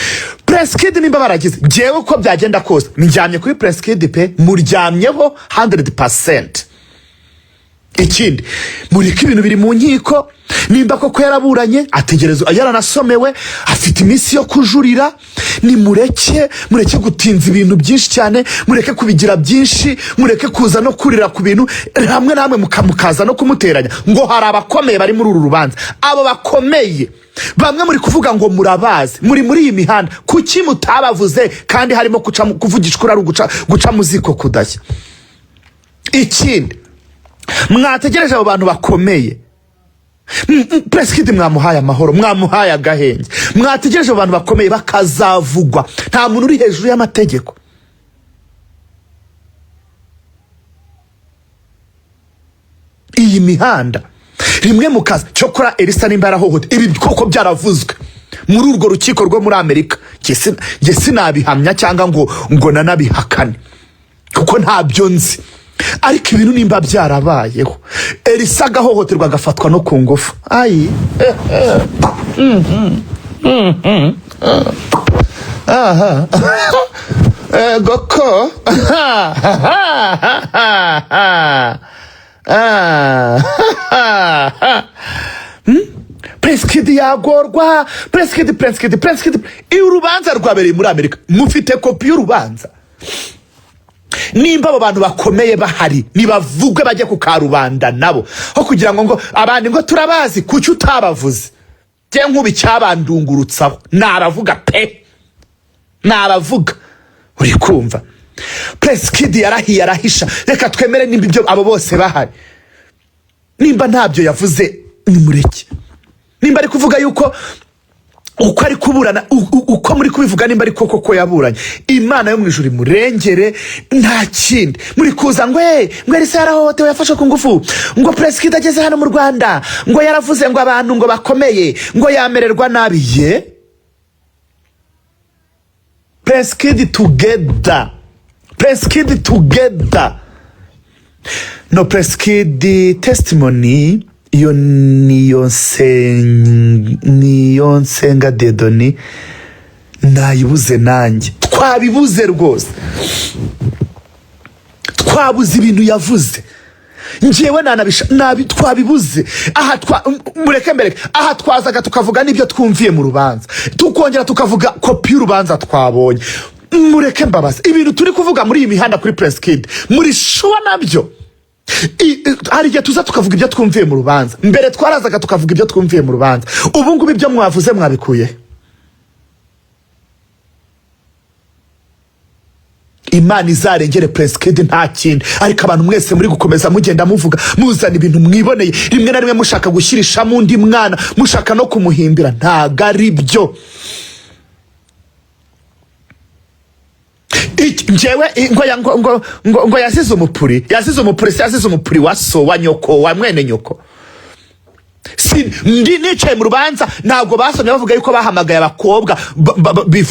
Prince Kid nimba baragize, njyewe uko byagenda kose ndyamye kuri Prince Kid pe, muryamyeho 100%. Ikindi, mureke ibintu biri mu nkiko. Nimba koko yaraburanye, ategereza, yaranasomewe, afite iminsi yo kujurira. Nimureke, mureke gutinza ibintu byinshi cyane, mureke kubigira byinshi, mureke kuza no kurira ku bintu hamwe namwe mukaza no kumuteranya ngo hari abakomeye bari muri uru rubanza. Abo bakomeye bamwe muri kuvuga ngo murabazi, muri iyi mihanda, kuki mutabavuze kandi harimo kuvugishwa uri ari guca mu ziko kudashya? Ikindi, mwategereje abo bantu bakomeye. Prince Kid mwamuhaye amahoro, mwamuhaye agahenge, mwategereje abo bantu bakomeye bakazavugwa. Nta muntu uri hejuru y'amategeko. Iyi mihanda rimwe mukaza cyokora Elisa nimba yarahohote, ibi koko byaravuzwe muri urwo rukiko rwo muri Amerika, njye sinabihamya cyangwa ngo nanabihakane kuko ntabyo nzi, ariko ibintu nimba byarabayeho Elisa agahohoterwa agafatwa no ku ngufu, ayi aha ego ko Prince Kid yagorwa. Prince Kid, Prince Kid, Prince Kid, iyo urubanza rwabereye muri Amerika mufite kopi y'urubanza. Nimba abo bantu bakomeye bahari nibavugwe bajye ku karubanda nabo, aho kugira ngo abandi ngo turabazi, kuki utabavuze? Njye nkuba icyabandungurutsaho nabavuga pe, nabavuga. Uri kumva Prince Kid yarahiye arahisha, reka twemere nimba ibyo abo bose bahari, nimba ntabyo yavuze nimureke. Nimba ari kuvuga yuko uko ari kuburana, uko muri kubivuga, nimba ari koko ko yaburanye, Imana yo mu ijuru imurengere, nta kindi. Muri kuza ngo ngo Elisa yarahohotewe yafashwe ku ngufu, ngo Prince Kid ageze hano mu Rwanda ngo yaravuze ngo abantu ngo bakomeye ngo yamererwa nabi. Ye Prince Kid together, Prince Kid together, no Prince Kid testimony iyo niyo nsenga Dedoni nayibuze, nanjye twabibuze rwose, twabuze ibintu yavuze. Njyewe nanabisha nabi, twabibuze aha mureke mbereke aha twazaga tukavuga n'ibyo twumviye mu rubanza, tukongera tukavuga kopi y'urubanza twabonye. Mureke mbabaze, ibintu turi kuvuga muri iyi mihanda kuri Prince Kid muri shuwa nabyo. Hari igihe tuza tukavuga ibyo twumviye mu rubanza, mbere twarazaga tukavuga ibyo twumviye mu rubanza, ubu ngubu ibyo mwavuze mwabikuye. Imana izarengere Prince Kid nta kindi, ariko abantu mwese muri gukomeza mugenda muvuga muzana ibintu mwiboneye, rimwe na rimwe mushaka gushyirishamo undi mwana, mushaka no kumuhimbira, ntago ari byo. Njyewe ngo yazize umupuri, yazize umupuri, se yazize umupuri wa so wa nyoko wa mwene nyoko. Si ndi nicaye mu rubanza, ntabwo basomye bavuga yuko bahamagaye abakobwa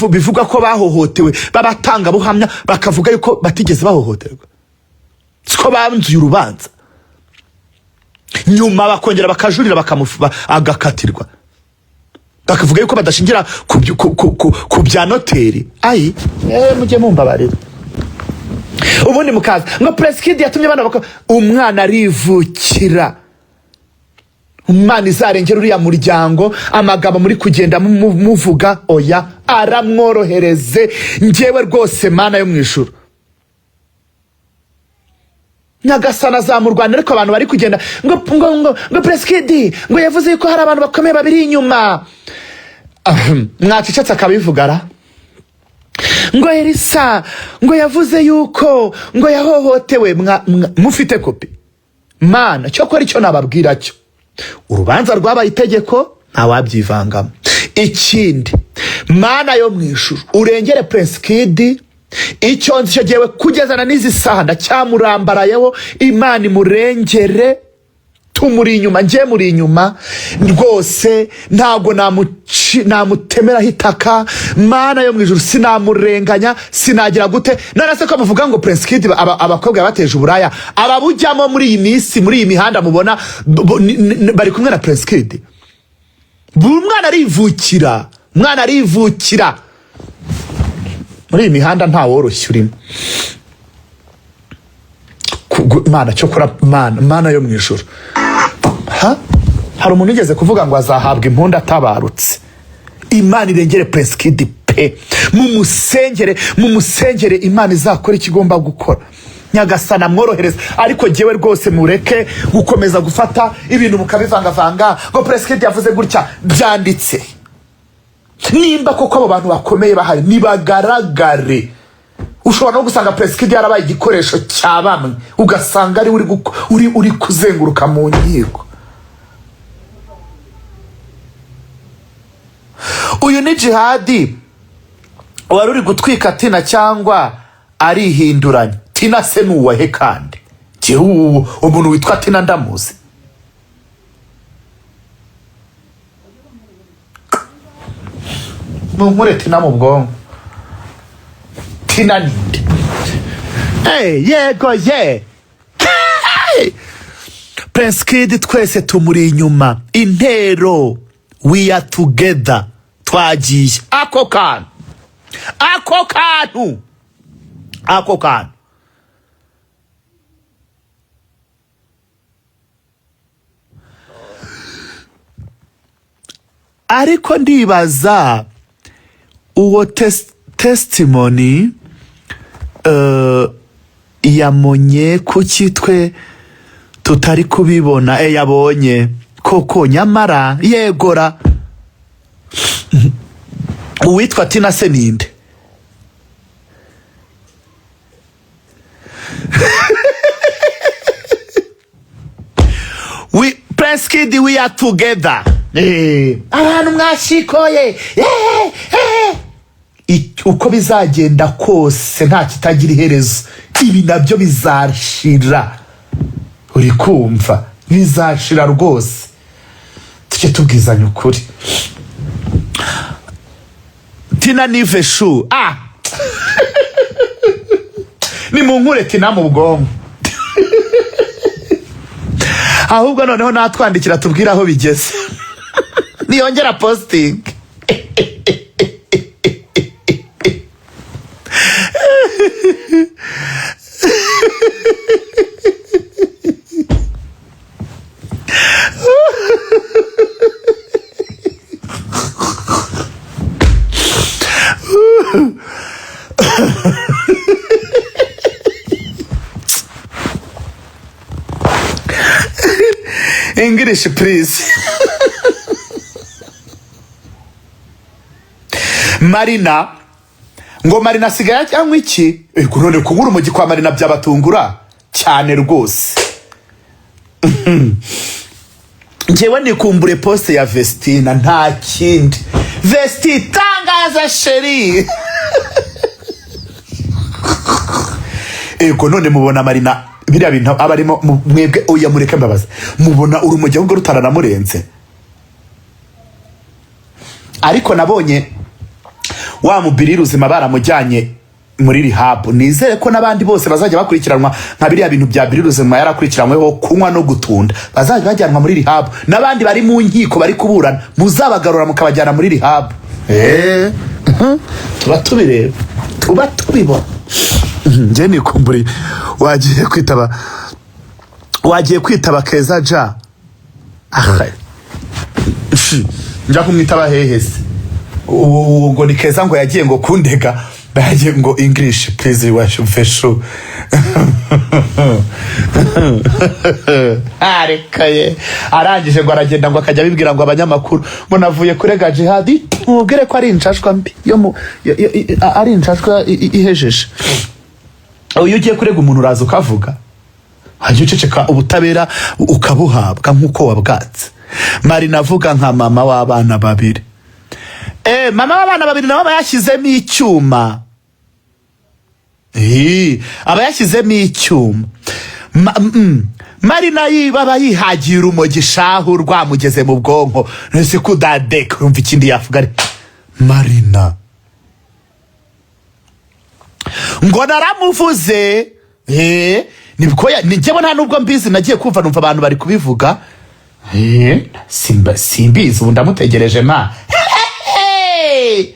bivuga ko bahohotewe, b'abatangabuhamya bakavuga yuko batigeze bahohoterwa, siko banzuye urubanza, nyuma bakongera bakajurira agakatirwa, bakavuga yuko badashingira ku bya noteri. Ayi mujye mumbabarira. Ubundi mukaza ngo Prince Kid yatumye abana umwana arivukira. Imana izarengera uriya muryango. Amagambo muri kugenda muvuga oya, aramworohereze. Njyewe rwose Mana yo mu ijuru, Nyagasana azamurwana. Ariko abantu bari kugenda ngo ngo ngo ngo Prince Kid ngo yavuze yuko hari abantu bakomeye babiri inyuma, mwacecetse akabivuga ra. Ngo Elisa ngo yavuze yuko ngo yahohotewe, mufite kopi. Mana cyokora icyo nababwira cyo, urubanza rwabaye itegeko ntawabyivangamo. Ikindi, Mana yo mu ijuru urengere Prince Kid. Icyo nzi cyo jyewe kugezana n'izi saha ndacyamurambarayeho, Imana imurengere, tumuri inyuma, njye muri inyuma rwose, ntabwo namutemeraho itaka. Mana yo mu ijuru sinamurenganya, sinagira gute. None se ko muvuga ngo Prince Kid abakobwa yabateje uburaya, ababujyamo muri iyi minsi muri iyi mihanda mubona bari kumwe na Prince Kid? Buri mwana arivukira, mwana arivukira muri iyi mihanda, nta woroshye urimo. Mana cyokora, Mana, Mana yo mu ijuru. Ha? Hari umuntu ugeze kuvuga ngo azahabwa impundu atabarutse. Imana irengere Prince Kid pe. pe. Mumusengere, mumusengere, Imana izakora icyo igomba gukora, Nyagasana amworohereza. Ariko jyewe rwose mureke gukomeza gufata ibintu mukabivangavanga ngo Prince Kid yavuze gutya. Byanditse nimba koko abo bantu bakomeye bahari, nibagaragare. Ushobora no gusanga Prince Kid yarabaye igikoresho cya bamwe, ugasanga ari uri kuzenguruka mu nkiko. Uyu ni Jihadi wari uri gutwika Tina cyangwa arihinduranya? Tina se ni uwahe? Kandi jyewe uwo umuntu witwa Tina ndamuzi. Munkure Tina mu bwonko. Tina ninde? Hey, yego ye. Hey! Prince Kid twese tumuri inyuma, intero we are together. Twagiye ako kantu, ako kantu, ako kantu. Ariko ndibaza uwo testimony yamonye, kuki twe tutari kubibona? Yabonye koko nyamara yegora. Uwitwa Tina se ninde? We Prince Kid, we are together. Abantu mwashikoye. Uko bizagenda kose, nta kitagira iherezo, ibi nabyo bizashira. Uri kumva, bizashira rwose, tujye tubwizanya ukuri. Tina nive shu. Ah, ni mu nkure Tina mu bwonko. Ahubwo noneho natwandikira tubwire aho bigeze, niyongera posting. English please. Marina, ngo Marina asigaye anywa iki? Ego, none kunywa urumogi kwa Marina byabatungura cyane rwose. Njyewe nikumbure post ya Vestina, nta kindi. Vesti, tangaza chérie. Ego, none mubona Marina biriya bintu aba arimo mwebwe? Oya, mureke mbabaza, mubona urumogi ahubwo rutaranamurenze? Ariko nabonye wa mubiri ruzima baramujyanye muri rehab. Nizere ko n'abandi bose bazajya bakurikiranwa nka biriya bintu bya biri ruzima yarakurikiranyweho kunywa no gutunda, bazajya bajyanwa muri rehab. N'abandi bari mu nkiko bari kuburana, muzabagarura mukabajyana muri rehab. Tuba tubireba, tuba tubibona. Njye nikumburiye wagiye kwitaba, wagiye kwitaba Keza ja. Aha, njya kumwitaba hehe se? Ubu ngo ni Keza, ngo yagiye ngo kundega, bagiye ngo English please washu. Arekaye, arangije ngo aragenda, ngo akajya abibwira ngo abanyamakuru ngo navuye kurega Jihadi. Mubwire ko ari injajwa mbi yo mu ari injajwa ihejeje. Iyo ugiye kurega umuntu uraza ukavuga, wajya uceceka, ubutabera ukabuhabwa nk'uko wabwatse. Marina avuga nka mama w'abana babiri. Mama w'abana babiri nawe aba yashyizemo icyuma. Aba yashyizemo icyuma. Marina aba yihagiye urumogi shahu, rwamugeze mu bwonko. Ntese kudadeka, urumva ikindi yavuga ari Marina ngo naramuvuze. Nibwo ni njyewe nta nubwo mbizi, nagiye kumva numva abantu bari kubivuga. Simbizi, ubu ndamutegereje ma. Hey!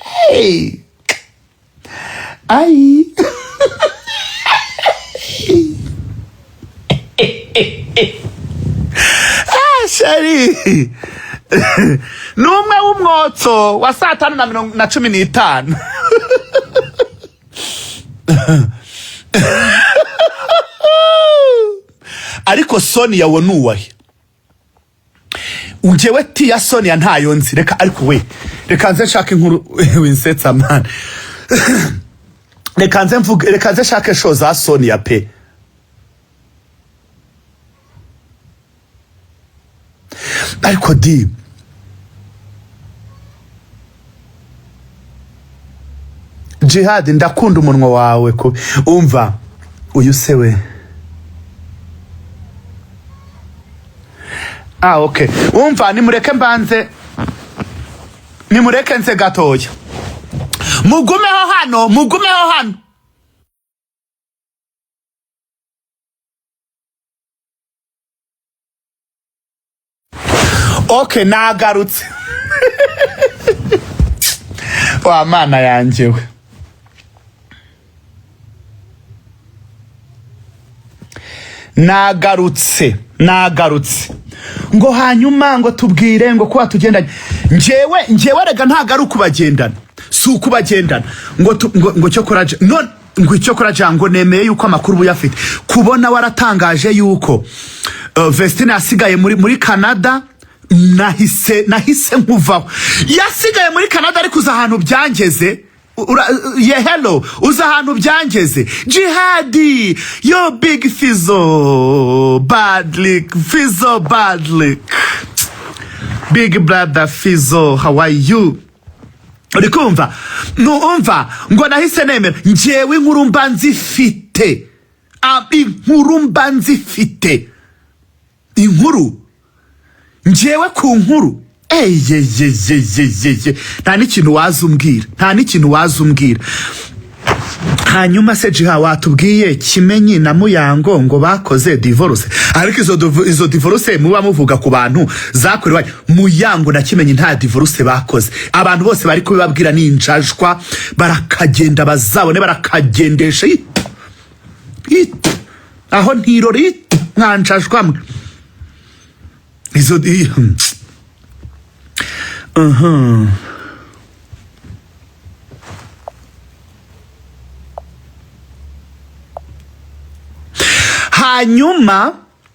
Hey! Ayi, ah, chérie. Ni umwe w'umwotso wa saa tanu na mirongo na 15. Ariko Sonia wo nuwahe? Njyewe ti ya Sonia ntayo nzi. Reka, ariko we, reka nze nshake inkuru. Winsetsa man. Reka nze mvuge, reka nze nshake show za Sonia pe. Ariko di Jihad, ndakunda umunwa wawe ko umva uyu se we. Ah, okay, umva, nimureke mbanze, nimureke nze gatoya. Mugumeho hano, mugumeho hano. Okay, nagarutse. Wa Mana yanjye we. Nagarutse, nagarutse. Ngo hanyuma ngo tubwire ngo kuba tugendanye. Njyewe rega ntago ari ukubagendana, si ukubagendana. Ngo cyo kora none ngo icyo kora ngo nemeye yuko amakuru ubu uyafite. Kubona waratangaje yuko Vestine yasigaye muri Canada, nahise nkuvaho. Yasigaye muri Canada, ariko uza ahantu byangeze. Ye, hello, uza ahantu byangeze. Jihadi, yo, big Fizo badlik, Fizo badlik, big brother Fizo, how are you? Uri kumva? Numva ngo nahise nemera. Njyewe inkuru mba nzifite. Inkuru mba nzifite, inkuru njyewe ku nkuru. Eyeyeyeyeye, nta n'ikintu waza umbwira, nta n'ikintu waza umbwira. Hanyuma se Jiha, watubwiye Kimenyi na Muyango ngo bakoze divorce? Ariko izo divorce muba muvuga ku bantu zakorewe Muyango na Kimenyi, nta divorce bakoze. Abantu bose bari kubibabwira ni injajwa. Barakagenda bazabone, barakagendesha it, aho ntirori it, mwanjajwa mwe. Izo Hanyuma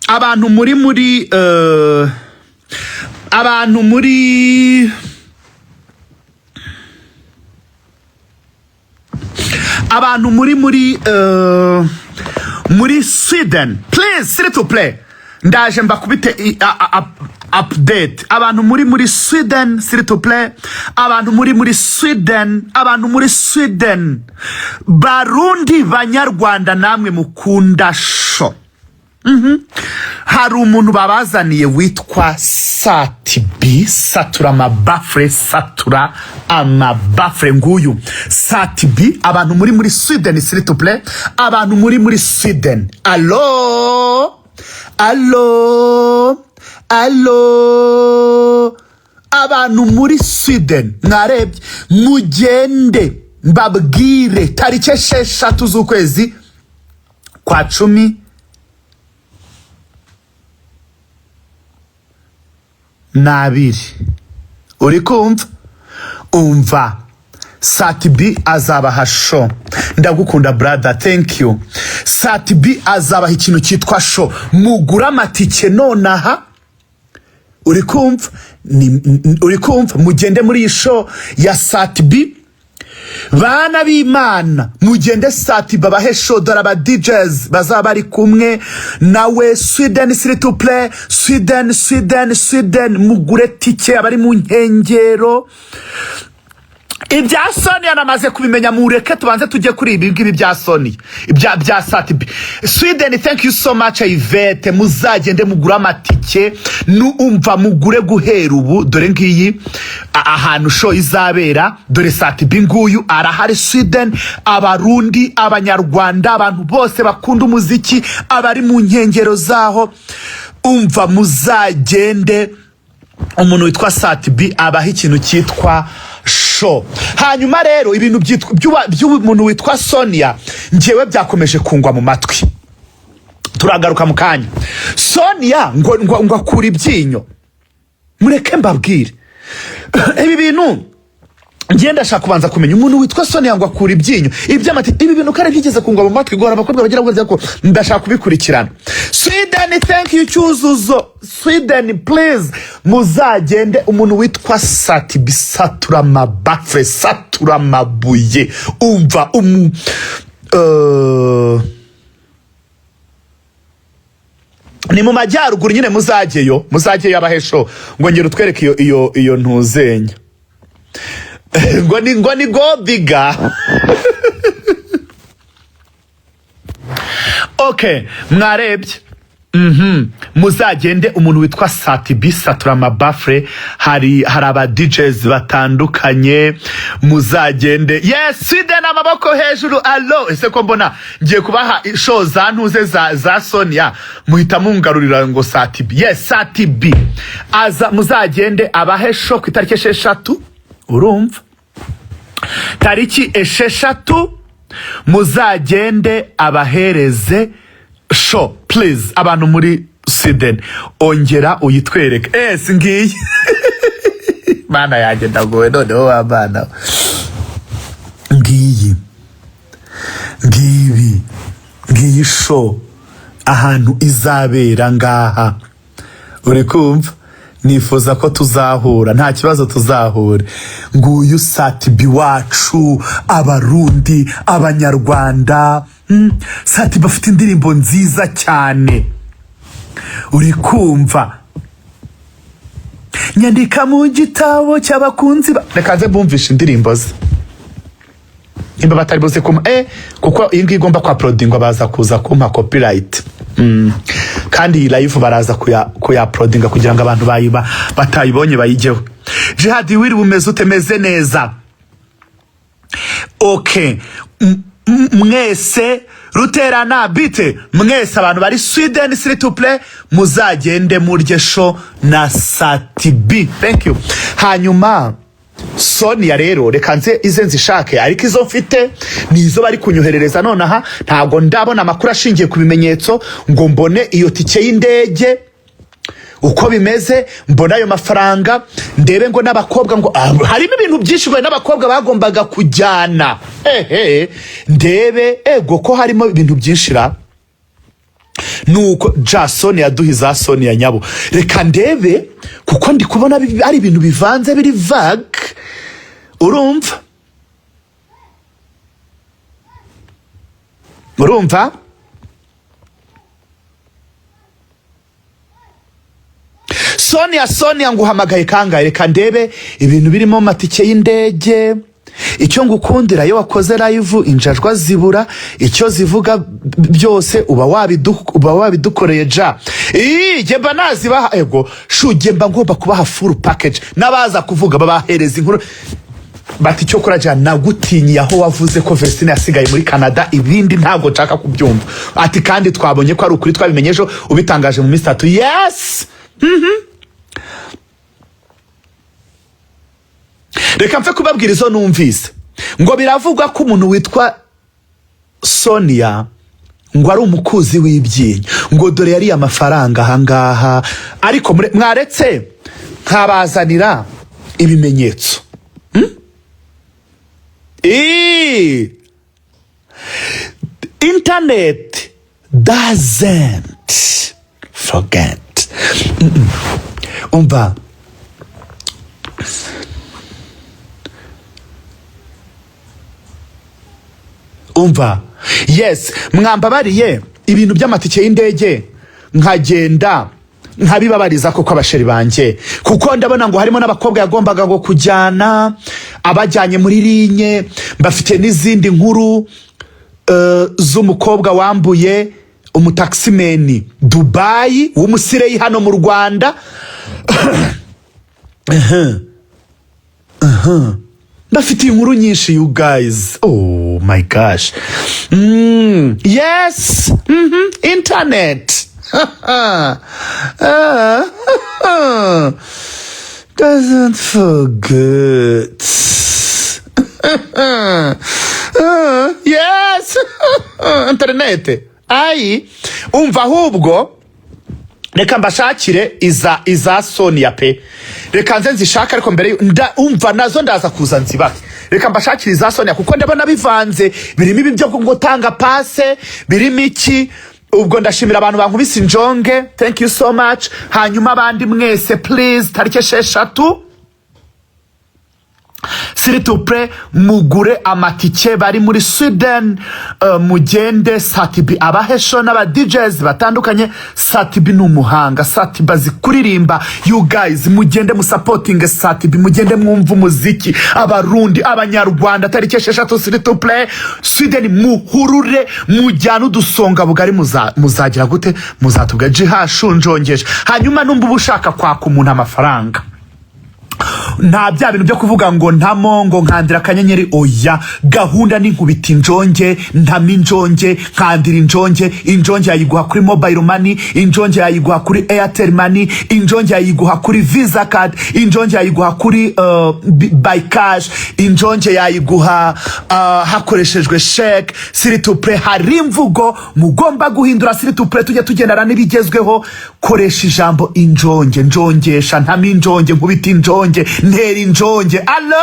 abantu muri abantu muri abantu muri Sweden, please, s'il te plaît, ndaje mbakubite update. Abantu muri Sweden, s'il te plaît, abantu muri Sweden, abantu muri Sweden, Barundi, Banyarwanda, namwe mukunda show, hari umuntu babazaniye witwa Sat-B. Satura amabafure, satura amabafure. Nguyu Sat-B. Abantu muri Sweden, s'il te plaît, abantu muri Sweden, allo, allo, allo, abantu muri Sweden, mwarebye, mugende mbabwire tariki 6 z'ukwezi kwa 12. Uri kumva? Umva, Sat-B azabaha show. Ndagukunda brother, thank you. Sat-B azabaha ikintu cyitwa show. Mugura amatike nonaha. Uri kumva? Uri kumva? Mugende muri iyi show ya Sat-B. Bana b'Imana, mugende, Sat-B abahe show. Dore aba DJs bazaba bari kumwe nawe. Sweden, s'il te plaît, Sweden, Sweden, Sweden, mugure tike abari mu nkengero. Ibya Sonia namaze kubimenya, mureke tubanze tujye kuri ibi ngibi bya Sonia, ibya Sat-B. Sweden, thank you so much Yvette. Muzagende mugure amatike. Numva mugure guhera ubu. Dore ngiyi ahantu show izabera. Dore Sat-B nguyu arahari Sweden. Abarundi, Abanyarwanda, abantu bose bakunda umuziki, abari mu nkengero zaho, umva, muzagende, umuntu witwa Sat-B abaho ikintu cyitwa show. Hanyuma rero ibintu by'umuntu witwa Sonia, njyewe byakomeje kungwa mu matwi. Turagaruka mu kanya. Sonia ngo akura ibyinyo. Mureke mbabwire ibi bintu. Ngenda ndashaka kubanza kumenya umuntu witwa Sonia ngo akura ibyinyo iby'amati. Ibi bintu kandi byigeze kungwa mu matwi guhora abakobwa bagira ngo ko ndashaka kubikurikirana. Sweden, thank you Cyuzuzo. Sweden, please, muzagende. Umuntu witwa Sat-B, satura amabafure, satura amabuye. Umva umu ni mu majyaruguru nyine, muzajyeyo, muzajyeyo abahesho. Ngo ngera utwereke iyo ntuzenya ngo ni godiga. Okay, mwarebye. Muzagende umuntu witwa Sat-B, satura amabafure. Hari aba DJs batandukanye, muzagende. Yes, Sweden, amaboko hejuru. Allo, ese ko mbona ngiye kubaha show za ntuze za Sonia, muhita mungarurira ngo Sat-B? Yes, Sat-B aza, muzagende abahe show ku itariki 6. Urumva, tariki 6 muzagende abahereze show, please. Abantu muri Sweden, ongera uyitwereke. Esi ngiyi, mana yanjye, ndagowe noneho wa bana. Ngiyi, ngibi, ngiyi show ahantu izabera ngaha. Uri kumva, nifuza ko tuzahura, nta kibazo, tuzahura. Nguyu Sat-B wacu, Abarundi, Abanyarwanda. Sat-B afite indirimbo nziza cyane. Uri kumva, nyandika mu gitabo cy'abakunzi ba, reka nze bumvishe indirimbo ze nimba batari buze kumpa, kuko iyi ngiyi igomba kwa uploadingwa, baza kuza kumpa copyright. Kandi iyi live baraza kuya uploadinga kugira ngo abantu bayiba batayibonye bayijyeho. Jihadi, wiri bumeze utemeze neza? Okay. Mwese ruterana bite, mwese abantu bari Sweden, s'il te plaît, muzagende murye show na Sat-B. Thank you. Hanyuma Sonia rero, reka nze ize nzishake, ariko izo mfite ni izo bari kunyoherereza nonaha. Ntabwo ndabona amakuru ashingiye ku bimenyetso ngo mbone iyo tike y'indege uko bimeze, mbone ayo mafaranga, ndebe ngo n'abakobwa ngo harimo ibintu byinshi, ngo n'abakobwa bagombaga kujyana. Ehe, ndebe ego ko harimo ibintu byinshi ra. Nuko Jason yaduha iza Sonia nyabo. Reka ndebe, kuko ndi kubona ari ibintu bivanze, biri vague. Urumva, urumva Sonia, Sonia nguhamagaye kangahe? Reka ndebe ibintu birimo amatike y'indege. Icyo ngukundira, iyo wakoze live injajwa zibura icyo zivuga byose, uba wabidukoreye ja. Ii, jye mba nazibaha. Ego shu, jye mba ngomba kubaha full package, n'abaza kuvuga babahereza inkuru bati icyo kora ja nagutinyiye aho wavuze ko Vestine yasigaye muri Canada, ibindi ntabwo nshaka kubyumva. Ati kandi twabonye ko ari ukuri, twabimenye ejo ubitangaje mu minsi 3. Yes. Reka mfe kubabwira izo numvise. Ngo biravugwa ko umuntu witwa Sonia ngo ari umukuzi w'ibyinyo, ngo dore yariye amafaranga ahangaha. Ariko mwaretse nkabazanira ibimenyetso. Ii! Internet doesn't forget. Umva, umva, yes, mwambabariye ibintu by'amatike y'indege nkagenda nkabibabariza koko abasheri banjye, kuko ndabona ngo harimo n'abakobwa yagombaga ngo kujyana, abajyanye muri linye. Mbafite n'izindi nkuru z'umukobwa wambuye umutaximeni Dubayi w'umusireyi hano mu Rwanda. Ndafite inkuru nyinshi, you guys. Oh my gosh. Yes. Internet doesn't forget. Yes, internet. Ayi, umva, ahubwo Reka mbashakire iza Sonia pe. Reka nze nzishake, ariko mbere umva, nazo ndaza kuza nzibahe. Reka mbashakire iza Sonia, kuko ndabona bivanze, birimo ibi byo gutanga passe, birimo iki. Ubwo ndashimira abantu bankubise injonge, thank you so much. Hanyuma abandi mwese, please, tariki 6, s'il te plaît, mugure amatike. Bari muri Sweden, mugende Sat-B abahesho n'aba DJs batandukanye. Sat-B ni umuhanga, Sat-B azi kuririmba. You guys, mugende musupportinge Sat-B, mugende mwumve umuziki. Abarundi, Abanyarwanda, tariki 6, s'il te plaît, Sweden, muhurure, mujyane udusonga bugari. Muzagira gute? Muzatubwa jihashunjongeje. Hanyuma numva uba ushaka kwaka umuntu amafaranga, nta bya bintu byo kuvuga ngo ntamo, ngo nkandira akanyenyeri. Oya, gahunda ni nkubita injonge, ntama injonge, nkandira injonge. Injonge yayiguha kuri mobile money, injonge yayiguha kuri Airtel Money, injonge yayiguha kuri Visa card, injonge yayiguha kuri by cash, injonge yayiguha hakoreshejwe cheque. S'il te plaît, hari imvugo mugomba guhindura. S'il te plaît, tujye tugendana n'ibigezweho. Koresha ijambo injonge, njongesha, ntama injonge, nkubita injonge, ntera injonge. Alo,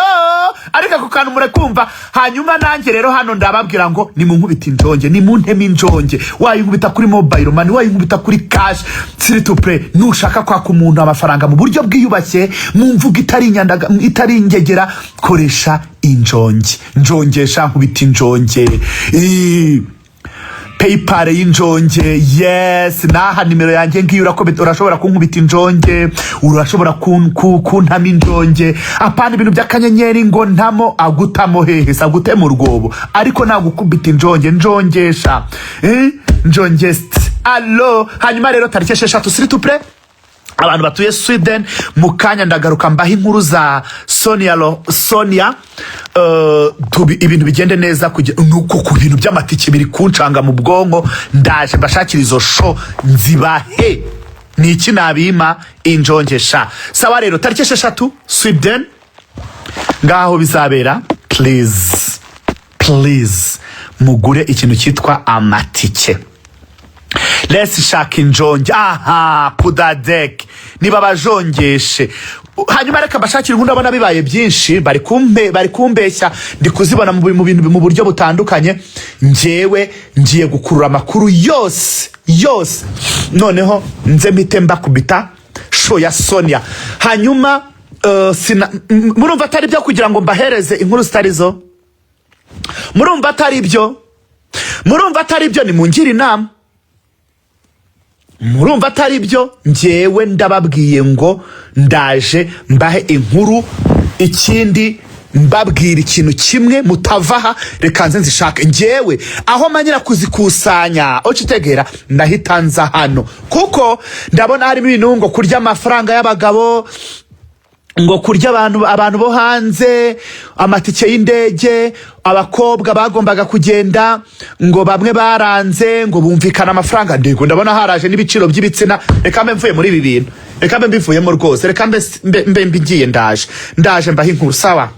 ariko ako kantu murakumva. Hanyuma nanjye rero hano ndababwira ngo nimunkubita injonge, nimunteme injonge. Wayinkubita kuri mobile money, wayinkubita kuri cash. S'il te plaît, nushaka kwaka umuntu amafaranga mu buryo bwiyubashye, mu mvugo itari inyandaga, itari ingegera, koresha injonge, njongesha, nkubita injonge. PayPal y'injonge, yes. Naha nimero yanjye ngiyo, urashobora kunkubita injonge, urashobora kuntama injonge. Apana ibintu by'akanyenyeri ngo ntamo. Agutamo hehe se? Agute mu rwobo? Ariko nagukubita injonge, njongesha, eh? Njongest alo. Hanyuma rero tariki 6, s'il te plaît, abantu batuye Sweden, mu kanya ndagaruka mbaho inkuru za Sonia. Sonia, ibintu bigende neza nuko ku bintu by'amatike biri kuncanga mu bwonko. Ndaje mbashakira izo show, nzibahe. Ni iki nabima? Injongesha. Sawa rero, tariki 6, Sweden, ngaho bizabera. Please, please, mugure ikintu cyitwa amatike. Let's shaka injonge. Aha kudadek niba bajongeshe. Hanyuma reka mbashakire inkuru. Ndabona bibaye byinshi, bari kumbeshya, ndi kuzibona mu bintu mu buryo butandukanye. Njyewe ngiye gukurura amakuru yose yose, noneho nze mpite mbakubita show ya Sonia. Hanyuma murumva atari byo kugira ngo mbahereze inkuru zitari zo? Murumva atari byo? Murumva atari byo? Nimungire inama. Murumva atari byo? Njyewe ndababwiye ngo ndaje mbahe inkuru. Ikindi, mbabwira ikintu kimwe, mutava aha. Reka nze nzishake. Njyewe aho manyira kuzikusanya, ucitegera, ndahita nza hano, kuko ndabona harimo ibintu ngo kurya amafaranga y'abagabo, ngo kurya abantu bo hanze, amatike y'indege, abakobwa bagombaga kugenda ngo bamwe baranze, ngo bumvikana amafaranga. Ndego ndabona haraje n'ibiciro by'ibitsina. Reka mbe mvuye muri ibi bintu, reka mbe mbivuyemo rwose, reka mbe mbe mbe ngiye. Ndaje, ndaje mbahe inkuru. Sawa.